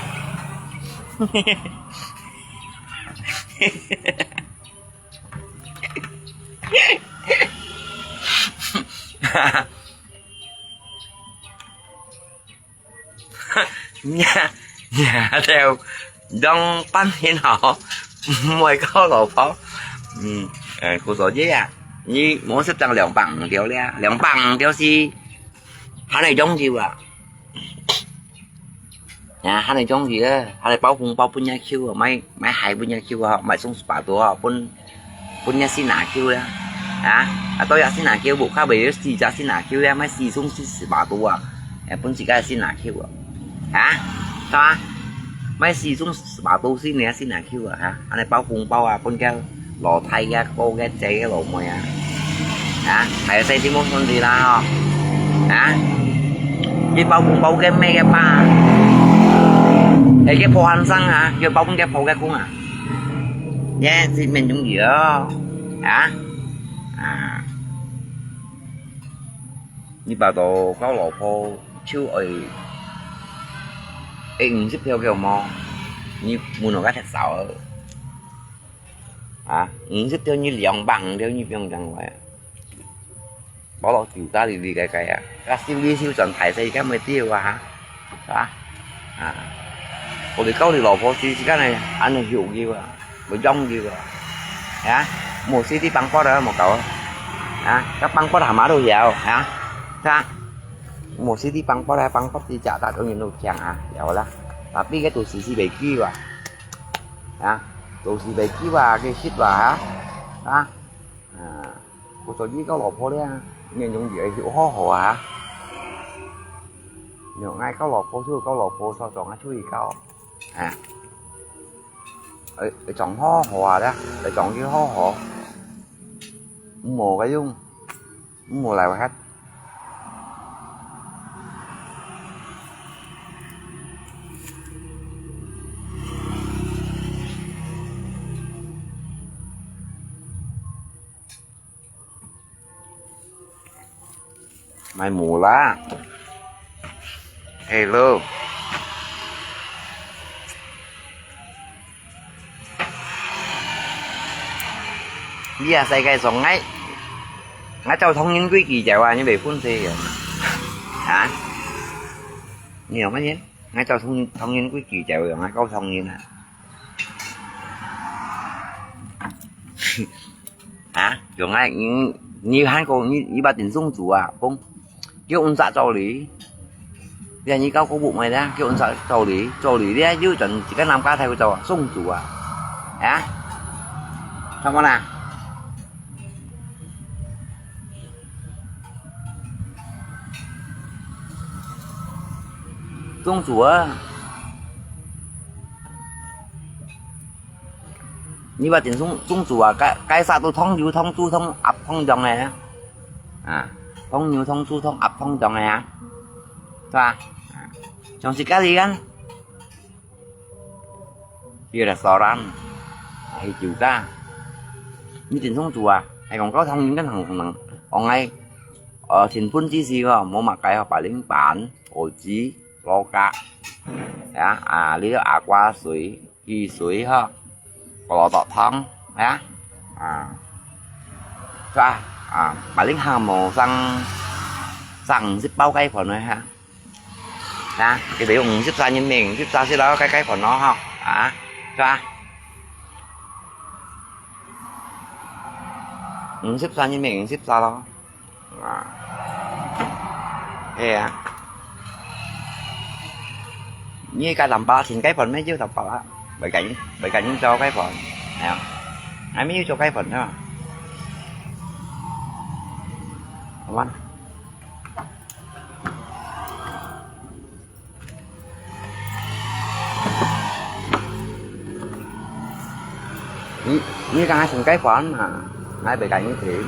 你，你兜當半天吼，毋會交老婆。嗯，誒，古早姐啊，你無識當兩百五條咧，兩百五條是，還係中意啊？ 啊，還係中意个，還係包紅包分若舅啊，買，買鞋分若舅啊，買送sepatu啊，分，分若新拿舅啦。啊，啊，到若新拿舅，屋下尾有四隻新拿舅啦，買四送四sepatu啊，誒，分自家新拿舅啊。啊，係嘛？買四送sepatu新个新拿舅啊，哈，還係包紅包啊，分个 老弟啊，哥个姐个老妹啊，啊，還有細弟妹兄弟啦吼，啊，你包紅包个咩个爸，係个破漢生啊，要包紅个破个公啊，耶，是免容易咯，啊，啊，你包到交老婆就愛，愛五十條个無，你無哪个忒少。 啊，五十條你兩百五條你放上來啊。包落酒家裡裡个个啊，該收利收賺大細，該毋係對啊，哈？係吧？啊，𠊎兜交你老婆時，時間呢，恁樣畜佢啊，會養佢啊。啊，無死地放骨啊，無搞啊。啊，該放骨下馬都曉，啊，係吧？無死地放骨啊，放骨地隻隻都人都強啊，曉啦。Tapi該都時時袂記啊。啊。都係被救啊，个食啊，哈？啊？啊，故所以交老婆咧，你容易會有好好啊？你愛交老婆就交老婆，所以講啊，出去交。啊？會，會講好好啊咧，會講句好好。無个用。 無來話。買無啦。Hello。 你啊，世界上𠊎，𠊎照唐人規矩走啊，你袂分析个。啊？你有發現？𠊎照唐，唐人規矩走，𠊎照唐人啊。啊？用啊，你，你還講你，你把頂送主啊，講 叫人殺做你。你你搞个不买的，叫人殺做你，做你咧，又整几个男家才会做，送主啊，啊？什么啦？送主啊！ 你話定中，中暑啊，該，該儕都燙油燙煮燙鴨燙樣个啊。啊，燙油燙煮燙鴨燙樣个啊，係吧？啊，像食咖哩啊，去restoran，去酒家，你定中暑啊，係講搞燙油个行行，往來，呃，成本之時个，無麼个哦，八零八，果汁，老家，啊，啊，你个aqua水。 汽水吼，可樂豆糖，係啊？啊，係吧？啊，買零下無上，上五十包雞飯个哈。啊，佢等有五十三人命，五十三十包雞，雞飯咯吼，啊，係吧？五十三人命，五十三咯。 啊，係啊。你个Tampalak尋雞飯咩？就Tampalak，袂敢，袂敢人做雞飯，係啊。還沒有做雞飯呢。好嗎？ 你，你講還尋雞飯啊？𠊎會甲你尋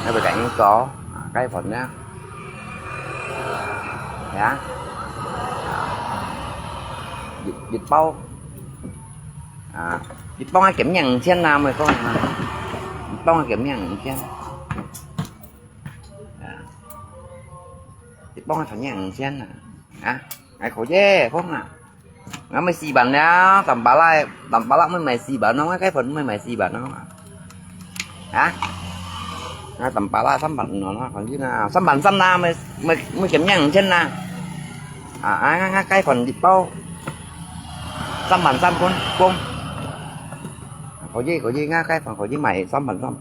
，𠊎會甲你做，啊，雞飯呢？係啊？一，一包，啊，一包啊，減免五千啊，莫講啊，一包啊，減免五千。 啊，一包啊，減免五千啊，啊，還可以，講啊，𠊎買四萬了，Tampalak，Tampalak買買四萬咯，𠊎雞飯買買四萬咯，啊，𠊎Tampalak三萬五咯，反正啊，三萬三啦，買，買，買減免五千啦，啊，啊，𠊎，𠊎雞飯一包，三萬三分，講，可以，可以，𠊎雞飯可以買三萬三。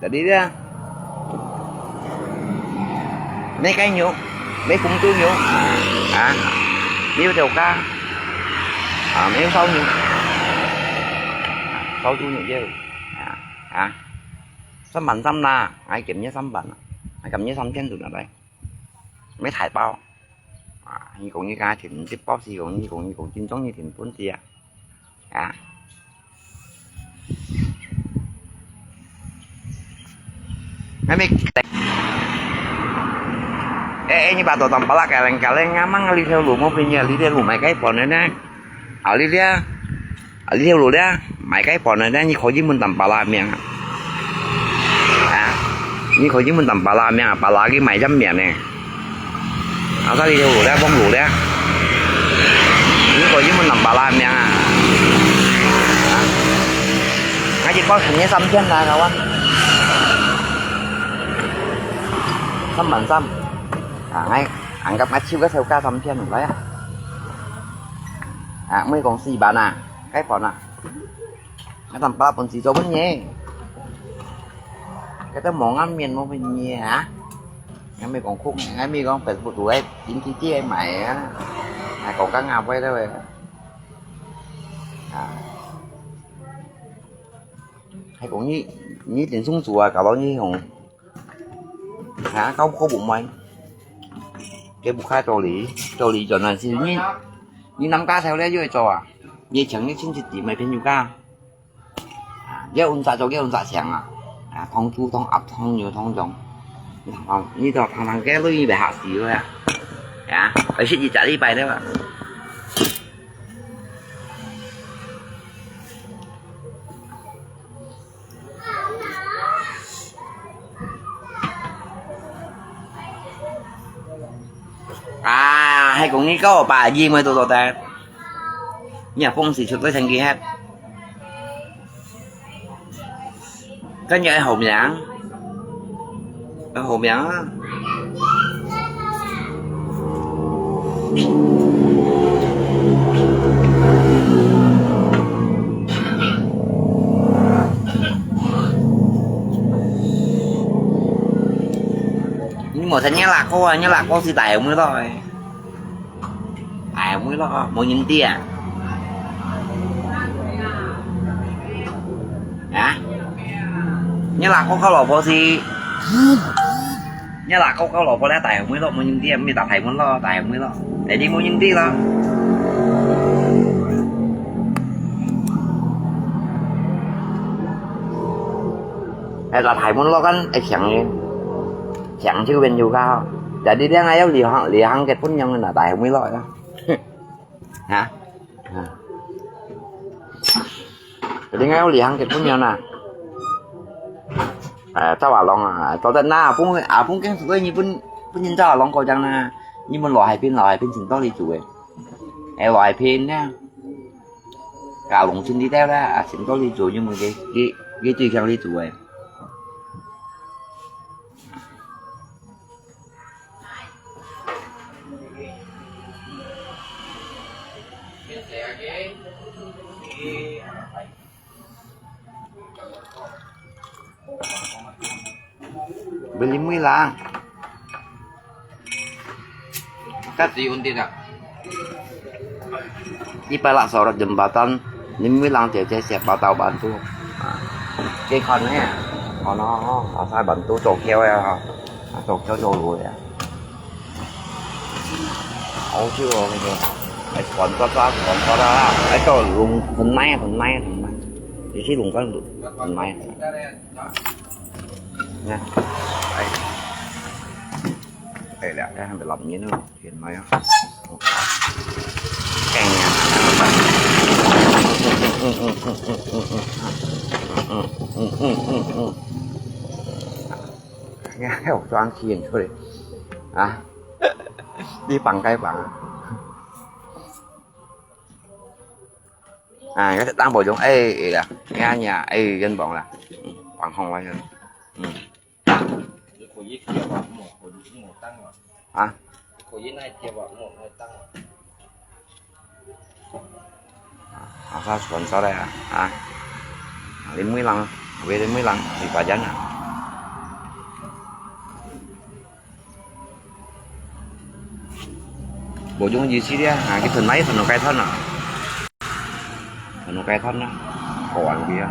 Jadi dia，沒雞肉，沒紅豬肉，啊，沒有豆乾，啊，沒有燒肉，啊，燒豬肉也有，啊，啊，三萬三啦，還減你三萬啊，還減你三千就拿來，沒太包，啊，你講你家庭，這包是講你講你講，真正你挺本事啊。 啊。Kami, eh, eh, ini batu Tampalak kaleng-kaleng, ngamang li theo lu mo pinya, li theo lu mai kai pon na. Ah, li dia, ah, li theo lu dia, mai kai pon na, ni kho ji mun Tampalak miang. Ah, ni kho ji mun Tampalak miang, Tampalak ki mai jam miang ne. 啊，該你條路咧，網路咧，你個英文number啦，名啊？啊？𠊎一包成日三千啦，kawan。三萬三。啊，𠊎，anggap𠊎手个手價三千，來啊。啊，毋係講四萬啊，雞飯啊。 Tampalak pun si coba nye. Kata mau ngamen mau penye ha. Ngai mi kong khuk, ngai mi kong Facebook tu ai, tin ti ti ai mai ha. Ngai kong ka ngap ai da wei. Ha. 還講你，你頂送做啊，搞到你用，啊，搞，搞毋滿。佢毋開道理，道理就係你，你南家頭咧就會做啊，你請你親戚姊妹朋友家，啊，要用啥做，要用啥請啊，啊，湯豬、湯鴨、湯牛、湯總，啊，你就常常該類別客氣个啊，啊，而且你食禮拜對吧？ 啊，還講你搞把煙味都做得，你也放肆出去成佢hết。跟住愛好名，愛好名啊！你無聽若拉哥啊，若拉哥係大妹咯。 哎，妹咯，無人知啊？啊？你老公交老婆是？你老公交老婆咧，大妹咯，無人知啊，毋係大妹咯，大妹咯，哎，你無人知咯。哎，大妹咯，kan，哎，強的，強就變有个，jadi dia ngayo lihang，lihang結婚yang na大妹咯，啊？ 哈？啊。Jadi ngai uli hang kit pun yon na. Eh, tau along ah. Tau dat na, apung, apung keng suka ni pun, pun yin tau along ko jang na. Ni pun lo hai pin, lo hai pin sing to li zu eh. Eh, lo hai pin na. Ka along sing di tau la, ah, sing to li zu ni pun ke, ke, ke tui keng li zu eh. Beli mui lang. Kasi unti na. Di pala sorot jembatan, ni mui lang cece siapa tahu bantu. Cái con này, nó, nó, nó sai bantu trồng keo ya, trồng keo trồng lúa ya. Ấu chứ rồi, cái, cái con có có con có đó, cái con lùng phần này, phần này, phần này. Thì cái lùng có phần này. Nha. Đây. Đây là cái hàng làm như nó. Phiền mày á. Căng nha. Nghe theo cho ăn khiên thôi. À. Đi bằng cái bằng. À, cái đang bộ giống ê ê là. Nghe nhà ê dân bọn là. Bằng không phải. Ừ. Hả? Asa sponsor ya, ha. Lim mui lang, wei lim mui lang, di pajan na. Bộ chúng gì xí đi, ha, cái phần máy phần nó cài thoát nè. Phần nó cài thoát nè. Có ăn kìa.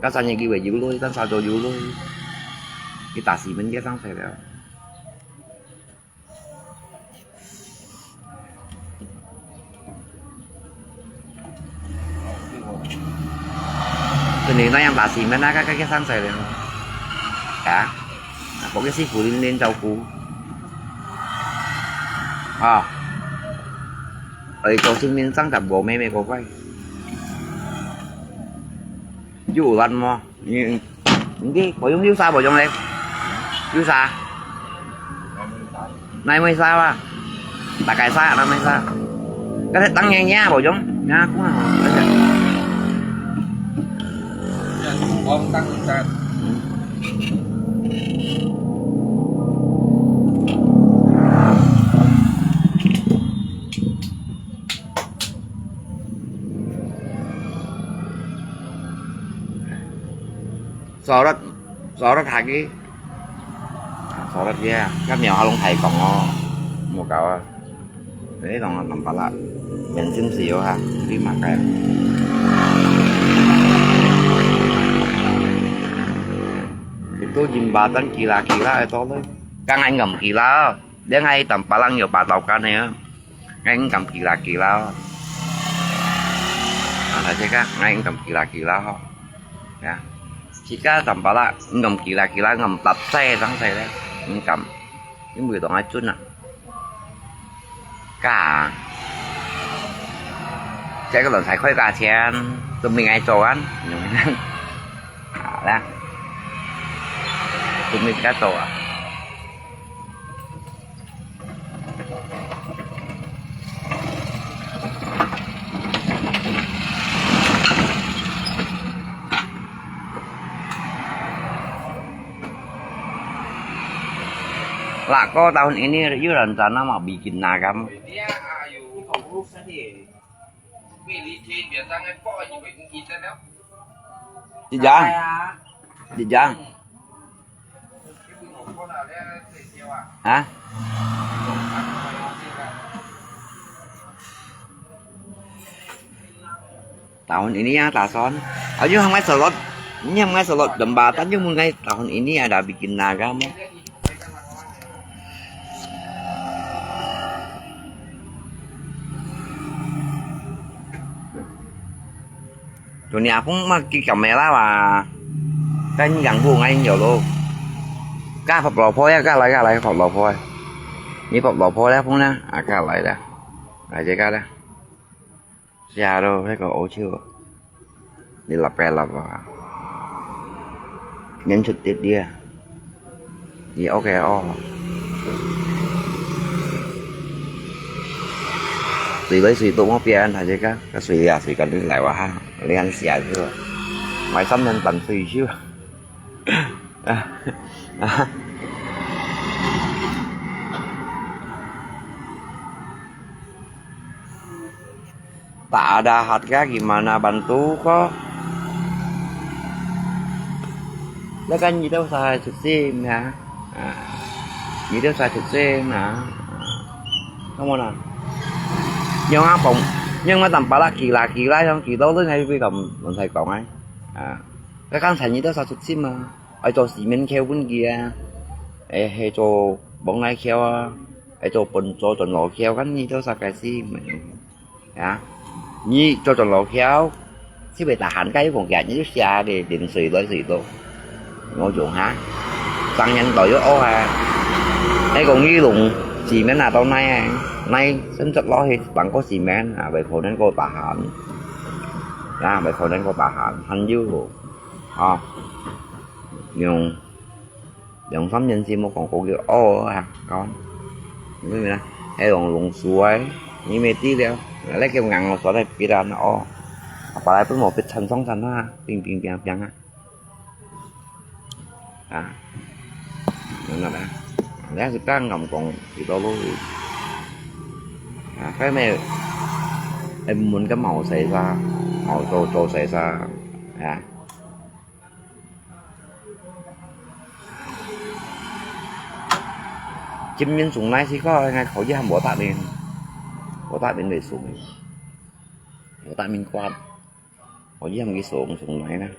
Các sao nhà kia về dữ lôi, các sao cho dữ lôi. Cái tà xì mình kia sang phải rồi. Tui ni na yang ta si men na ka ka ke sang sai le. Ka. Ko ke si fu lin lin chau ku. Ha. Ơi, ko si men sang chap bo me me ko kai. Yu lan mo. Ni, ni, bộ chúng yu sa bộ chúng le. Yu sa. Nai mui sa ba. Ta kai sa, nai mui sa. Có thể tăng nhẹ nhẹ bộ chúng. Nha, cũng là. Không tăng lên. Sorot, sorot hagi. Sorot ya, kan nyawa halong thai kong oh. Mau kau ah. Ini dong nampak lah. Bensin sih yo ha, di makai. Jembatan gila-gila itu loh. Kan ai ngam gila. Dia ngai tampaklang yo patau kan ya. Ngai ngam gila-gila. Nah, saya kan ngai ngam gila-gila ho. Ya. Jika tampakla ngam gila-gila ngam tapsai sang saya ngam. Ini boleh dong acun ah. Ka. Saya kalau saya koi ka cian, tu mingai cuan. Alah. Tu mingai cuan. Lah, kau tahun ini you rencana mau bikin naga mo? Jejang. Jejang. Hah? Tahun ini ya, tason. Ayo, hamai selot. Ini hamai selot jembatan, ayo, mulai tahun ini ada bikin naga mo. Tuni akong maki kamera wa. Kan yang bu ngai yo lo. Ka phop lo pho ya, ka lai, ka lai, phop lo pho. Ni phop lo pho ya, phung na. Ah, ka lai da. Lai je ka da. Sia lo, he ko o chiu. Ni lap pe lap wa. Nyen chut tit dia. Ni ok o. Sui loi sui tuk mo pian, ha je ka. Ka sui ya, sui ka ni lai wa ha. Lian sia chiu. Mai sam nyen tan sui chiu. Tak ada harga gimana bantu ko. Lah kan nyi tau sa chut sim ya. Ah. Nyi tau sa chut sim ya. Kamu na. Nyong a pong, nyong ma tam pala kila kila nyong kila lu ngai pi kam lon sai kong ai. Ah. Lah kan sa nyi tau sa chut sim ma. Ai cho xi men kheo bun kia. Ai he cho bong ngai kheo a. Ai cho pon cho chon lo kheo kan nyi tau sa kai sim. Ya. Nyi cho chon lo kheo. Sip bai tahan kai kong kia nyi sia de den sui loi sui to. Ngo jong ha. Sang nyan to yo o ha. Ai kong nyi lung xi men a to nai a. Nai sen chat lo he bang ko xi men a bai kho nen ko tahan. Ya, bai kho nen ko tahan. Han yu lo. A. Yung Yung sam nyen si mo kong ko ki o ha, kawan. Ni mi na, ai long long suai, ni mi ti liao. Lai kem ngang lo suai lai pi dan o. Apa lai pun mo pit chan song chan ha, ping ping piang piang ha. Ha. Ngon na. Lai si kang ngam kong ki to lo. Ha, kai me, em mun ka mau sai sa, mau to to sai sa. Ha. Jim min sung nai si ko ngai khâu yam bo ta min. Bo ta min lei sung. Bo ta min kuat. Khâu yam ki sung sung nai na.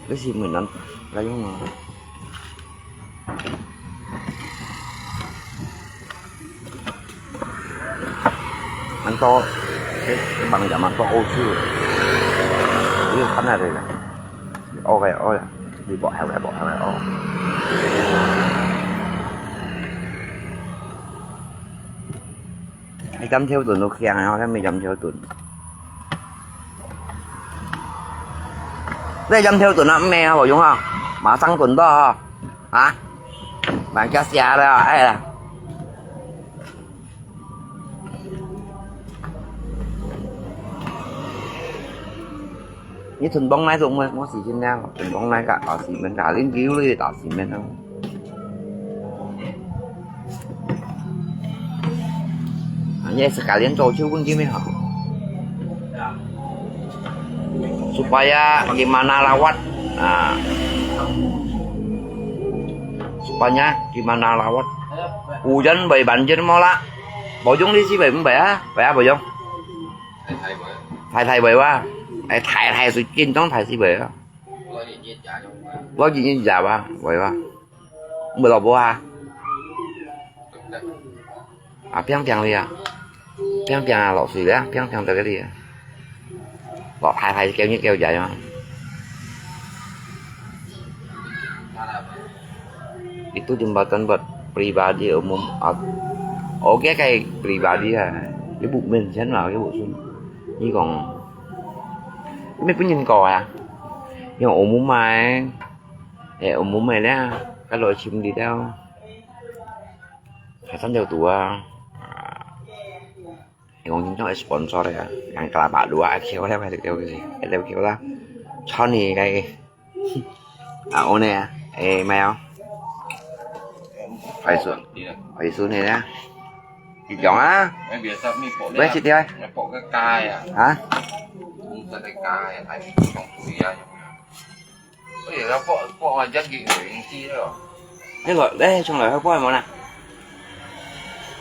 Lei si mun nan la yong a. Ăn to, cái, cái bằng chả mà to ô chứ. Cái khăn này đây này. Ô cái, ô cái. Đi bỏ heo cái, bỏ heo cái, ô. Cái chấm theo tuần nó khen này, cái mì chấm theo tuần. Đây chấm theo tuần nó mè hả, bảo Dũng hả? Mà sang tuần đó hả? Hả? Bạn cho xe đó, ấy là. Ni chun bong nai zong mo, mo si chin liang, chun bong nai ka, ka si men ka, lin kiu li ka si men ang. Ni sekalian cho chiu pun kimi ha. Supaya gimana lawat. Ah. Supaya gimana lawat. Hujan bai banjir mo la. Bojong di si bai, bai ah, bai ah bojong. Thai thai bai wa. 哎，大大水，緊張大水尾啊。我一日也啊，會哇。毋會落雨啊？啊，平平哩啊，平平啊，落水了，平平在該裡啊。落大大，叫日叫夜啊。Itu jembatan buat pribadi umum. Ah, oke, kayak pribadi ya. Ibu mention lah, ibu sun. Ini kong. Ini pun nyen kau ya. Yang umum mai. Eh, umum mai lah. Kalau sim di tau. Hai san jauh tua. Yang ngomong tentang sponsor ya. Yang kelapa dua, kêu lah, kêu, kêu, kêu lah. Sony kayak. Ah, ônè à? Ê, mày không? Phải xuống, phải xuống này nè. Chị chọn á. Em biết sao mi bỏ Với chị tiêu ấy. Em bỏ cái cay à. Hả? Không có cái cay à, tại vì không tụi à. Có gì đó bỏ, bỏ vào chắc gì người chi đó. Thế rồi, đấy, xong rồi, hơi bỏ món nè.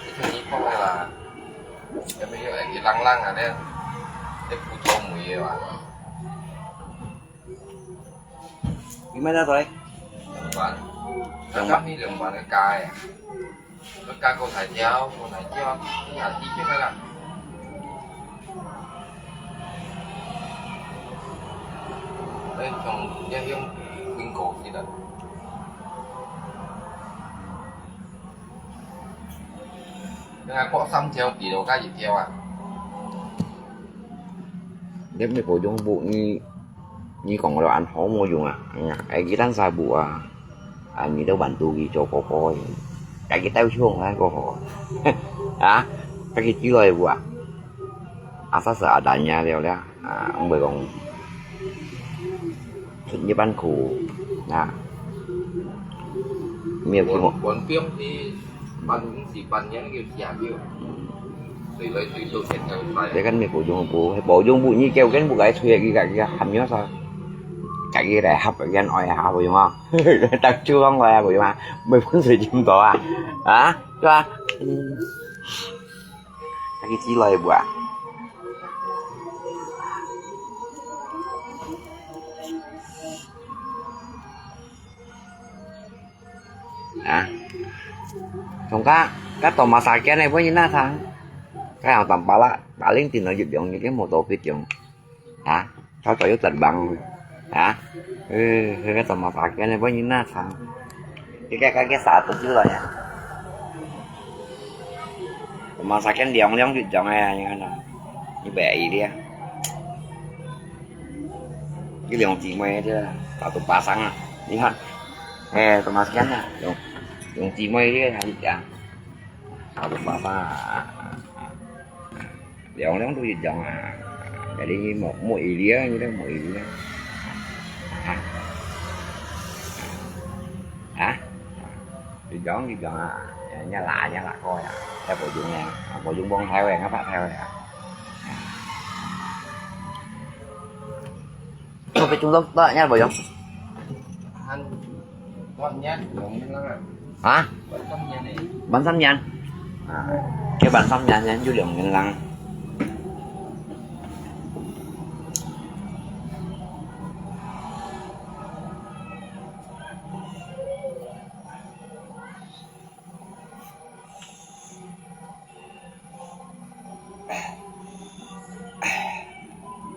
Cái thằng gì bỏ này là, em mới hiểu là cái lăng lăng à, đấy. Cái cú trâu mùi à. Vì mai ra rồi. Đồng bản. Đồng bản. Cắp đi đồng bản cái cài à? Cái cài cô thải chéo, cô thải chéo, cái nhà chi chứ cái là. Đây, trong nhà hiếm quyên cổ gì đó. Cái này có xăm theo kỷ lục cái gì theo à? Nếu mày bổ dùng vụ như, như còn là ăn hổ mua dùng à? Cái gì đang xài vụ à? À, như đâu bản tù gì cho có có. Cái cái tao chuông hả có có. Hả? Cái cái chỉ lời vụ à? À, sao sợ à, đàn nhà liều lià. À, ông bơi còn. Như ban khu. À. Miêu kêu. Quán, quán tiếp thì bạn cũng chỉ bạn nhé, kiểu xả kiểu. Tùy lấy tùy tôi sẽ theo sai. Để gắn miêu bổ dùng bổ, bổ dùng bổ như kêu gắn bổ cái thuê cái cái cái hàm nhớ sao. Cái cái đại học cái gắn ỏi hả bổ dùng à. Tập trung không rồi bổ dùng à. Mười phút rồi chim đó à. Hả? Chứ à? Cái gì lời bùa. Hả? Không có, cái tàu mà xài cái này với như na thằng. Cái hàng tầm ba lá, ba linh tiền nó dịch dụng như cái mô tô phi dùng. Hả? Sao tàu vô tận bằng. Hả? Ừ, cái tàu mà xài cái này với như na thằng. Cái, cái, cái, cái xã tôi chứ rồi hả? Mà sao cái lióng lióng chuyện chồng này là như thế nào? Như vậy đi á. Cái lióng chị mày chứ, tao tụi bà sáng à. Đi hả? Ê, tụi mà sáng à. Lióng, lióng chị mày đi hả? Đi chả. Tao tụi bà sáng à. Lióng lióng tôi chuyện chồng à. Jadi một, một ý đi á, như thế một ý đi á. Hả? Hả? Đi chọn, đi chọn à. Nhà lạ, nhà lạ coi à. Theo bộ dụng nè. Bộ dụng bông theo này, nó phát theo này à. Không phải Trung Quốc đó nha, bộ dụng. Anh, con nhé, bộ dụng lắm à. Hả? Bắn sắm nha này. Bắn sắm nha. À, cái bắn sắm nha, nha, chú lượng lắm.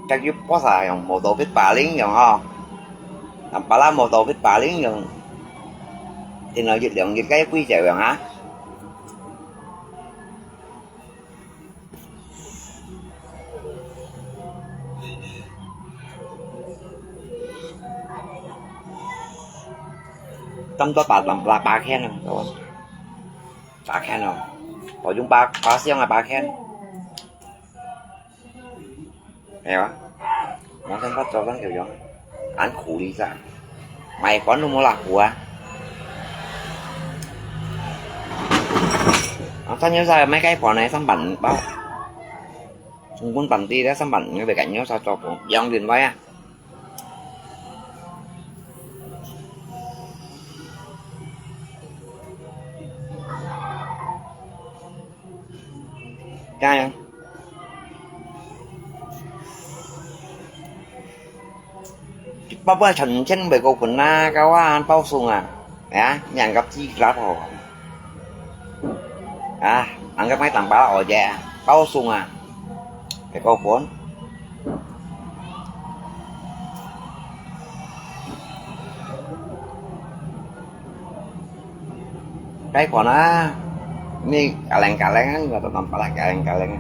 Chắc giúp có xài dùng mô tô phít paling dùng ho. Nằm bà lá mô tô phít paling dùng. Thì nó dịch lượng dịch cái quý chạy dùng hả? Tâm tôi bà, bà, bà khen rồi. Bà khen rồi. Có chúng bà, bà siêu là bà khen. Hiểu á? Nó thân phát cho lắm kiểu đó. Ăn khủ đi ra. Mày có nụ mua là khủ à? Nó thân nhớ ra mấy cái phỏ này xong bắn bao. Chúng quân bắn đi đã xong bắn người về cạnh nhau sao cho cũng dòng điện vai à. Cay không? 包包成千百个分啊，高啊，包送啊，啊，人家寄给他好。啊，人家买蛋白了，我姐，包送啊，百个分。该款啊，你kaleng-kaleng啊，你买到蛋白了，kaleng-kaleng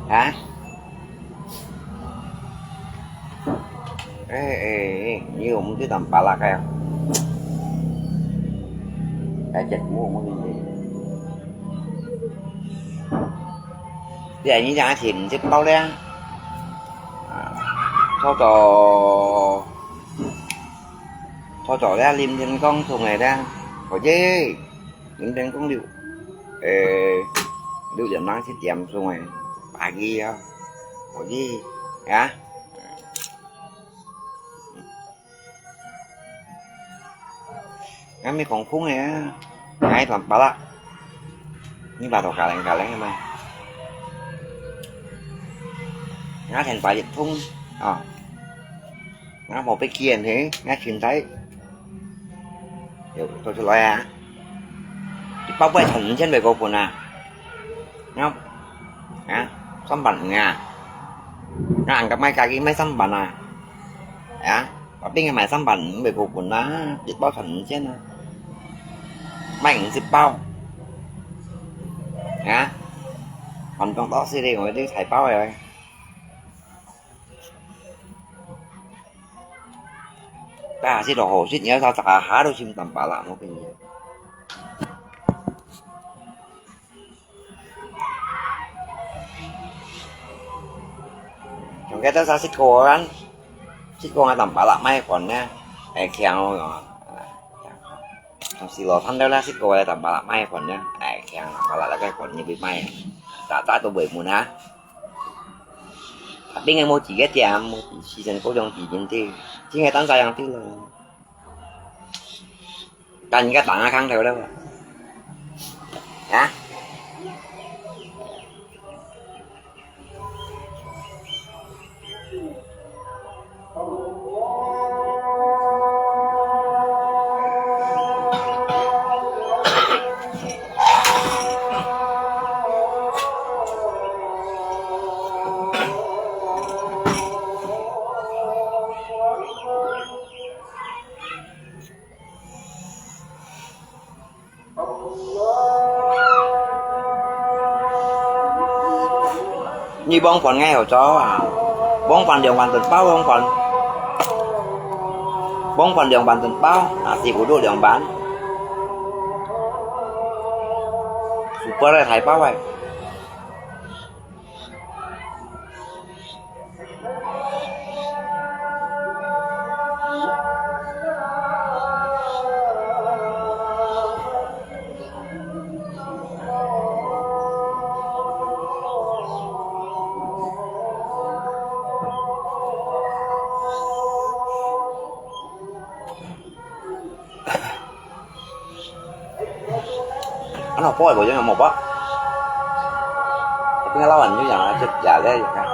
啊，啊？ Eh, eh, eh, ni umti tampalak kayo. Kaya chat mo, mo ni. Dia ni jangan sim, sim pau dia. Ah, 初初，初初咧，林天光送个咧，好耶，林天光六，呃，六點鐘七點送个，pagi啊，好耶，啊。 Ngăn mi kong kung ya, ngai tampalak. Ni ba to kaleng-kaleng ma. Ngăn thèn ba yit thung. Ò. Ngăn mo pe kien he, ngăn chin tai. Yo, to chu loi a. Bao bai thèn chen bai ko pun a. Ngăn. Hả? Sắm bánh à? Ngăn ka mai ka ki mai sắm bánh à? Hả? Ba ping mai sắm bánh, bai ko pun a. Yit bao thèn chen a. Mai ying yit bao. Hả? Hòn trong to si đi, ngồi đi thải bao rồi. Ta sit lo ho sit, nhớ sao chả há đâu chim tầm bả lạ một cái gì. Trong cái ta sao sit cô ăn, sit cô ăn tầm bả lạ mai còn nha. Ai, khiang rồi. Trong si lo thăn đâu là sit cô ăn tầm bả lạ mai còn nha. Ai, khiang bả lạ là cái còn như bị mai. Ta, ta tụi bảy mùn hả? Tapi ngai mo chỉ cái tiệm, mo chỉ season có trong chỉ chính thì. Chỉ ngai tăng sai yang tí lo. Kan cái tăng kháng theo đâu. Hả? 你往返个好做啊，往返兩萬等包往返，往返兩萬等包，啊，四五六兩萬，super个大包个。 Ano po, ay, boyong mo po. Tapi ngalawan nyo yang, ah, chat ya, ya, ya. Hah?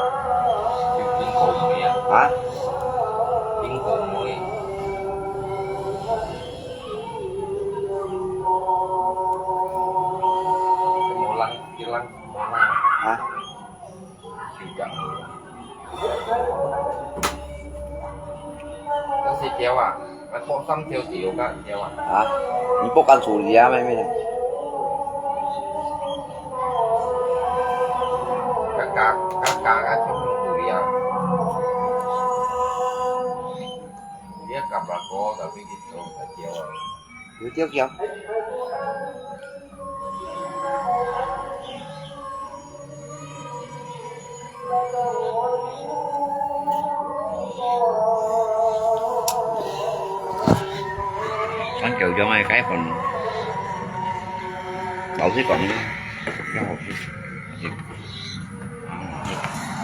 Hah? Hah? Ni pok kan suli ya, mai mai. Kakak, kakak kan suli ya. Dia kapal ko tapi gitu, kacau. Yu tiok tiok. Kan kiểu giống ai cái còn bảo thuyết còn cái học thuyết.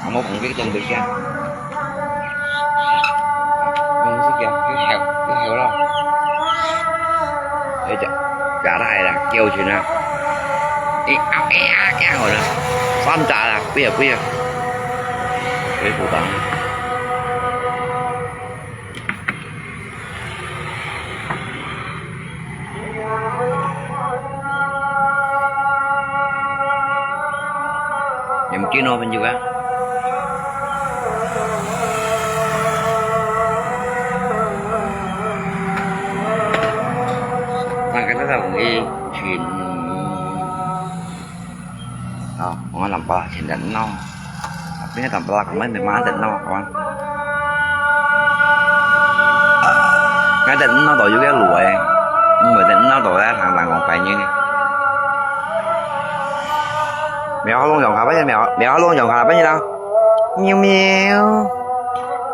Không có cũng biết trong được kia. Không có kia, cái heo, cái heo đó. Để chả, chả lại là kêu gì nè. Ê, ao, ê, a, cái heo nè. Xóm chả là, bây giờ, bây giờ. Cái phủ tặng. Kino bên juga. Nah, kita tak mungkin chin. Oh, orang nampak chin dan no. Tapi ni nampak kami memang ada no, kawan. Ngay tại nó đổ vô cái lưới, người tại nó đổ ra thằng làng còn phải như này. Mèo không lông dòng khá bấy nhiêu, mèo, mèo không lông dòng khá bấy nhiêu đâu. Miu miu.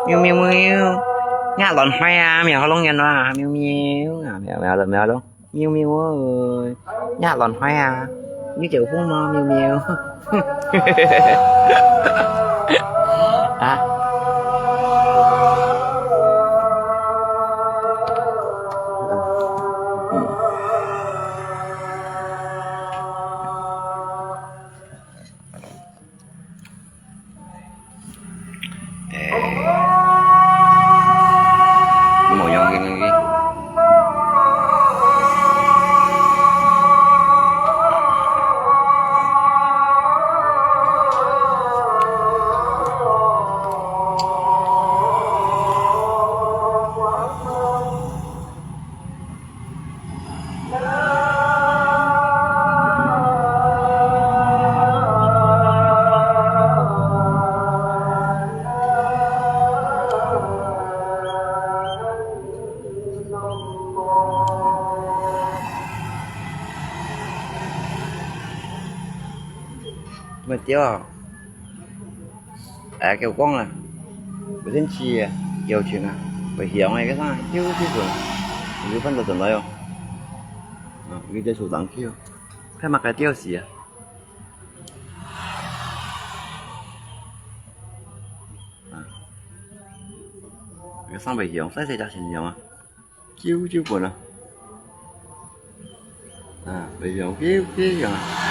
Miu miu miu. Ngã lộn hoài à, mèo không lông nhận nó à, miu miu. À, mèo, mèo, mèo, mèo. Miu miu ơi, ngã lộn hoài à. Như kiểu phun mò miu miu. Hả? Eh, mô-yung kini ki. Mệt tiêu à? À, kêu con à? Bữa天气啊, kêu chuyện à? Bữa hiếu này cái sao? Kêu cái chuyện. Cứ phân được tận đây không? À, cái dây số tám kêu. Cái mặt cái tiêu gì à? À. Cái sao bữa hiếu, sai sai chắc chuyện hiếu à? Chiu chiu bún à. À, bây giờ kêu kêu à.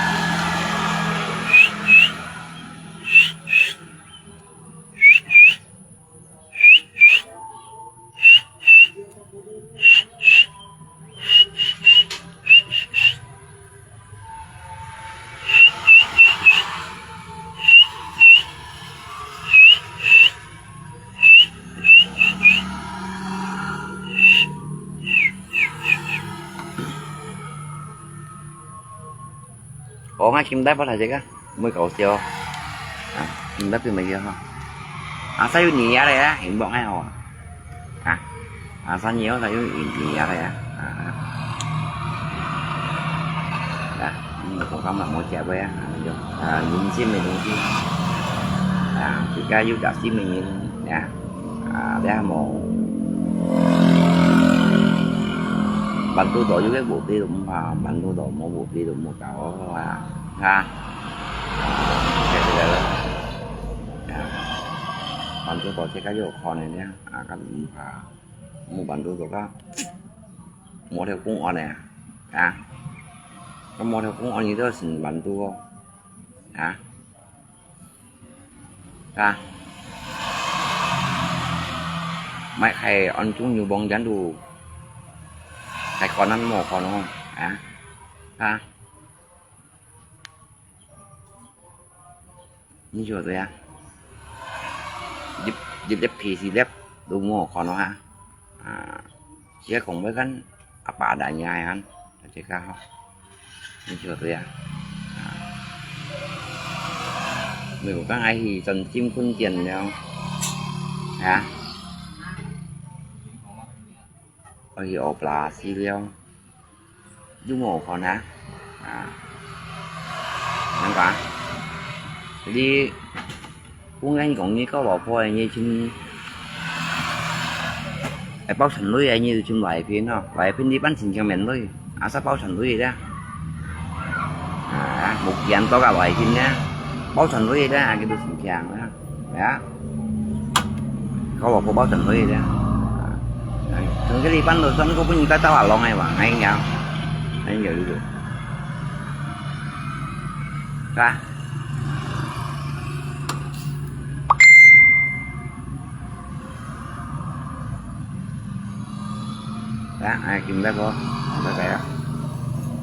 Ủa, ngay chim đáp bao giờ chứ? Mới cầu tiêu. À, chim đáp từ mấy giờ hả? À, sao yêu nhị á đây á, hiện bọn ai hả? À, à, sao nhiều sao yêu nhị á đây á? À, à. Đó, nhưng mà cũng không là mua chè với á. À, mình vô. À, những chim này đúng chứ. À, thì cái yêu cả chim mình nhìn. À. À, để mô. Bản đồ đó có cái bộ tê đúng mà, bản đồ đó mô bộ tê đúng mô cao à. Ha. Cái gì đó. À. Bản đồ đó sẽ có nhiều khó này nhá. À, các bạn à. Mô bản đồ đó. Mô theo công an này. À. Có mô theo công an như thế là xin bản đồ. À. Ha. Mai khai ăn chung nhu bông chán đủ. Khai con ăn mô con không? Ha. Ha. Như chuột rồi à? Dịp, dịp lếp thì gì lếp. Đủ mô con nó ha. À, chia cùng với gắn apa adanya yan. Chia ka ho. Ni chuột ya. À. Mình cũng căng ai thì trần chim khôn tiền nhau. Hả? Ôi, ổ pla xí liao. Đúng ổ con hả? À. Nắng quá. Đi. Cũng anh cũng như có bỏ phôi như chim. Ai, bao trần lui ai như chim loại phiên hả? Loại phiên đi bán xin cho mình lui. À, sao bao trần lui đó? À, một kiện tôi cả loại phiên nhá. Bao trần lui đó, cái tôi xin chàng đó. Đó. Có bỏ phôi bao trần lui đó. À. Thường cái đi bán đồ sân có bao nhiêu cái tao hả lòng ai mà, ai nhau. Ai nhau đi được. Ra. Đó, ai kim bếp bố. Bếp bếp.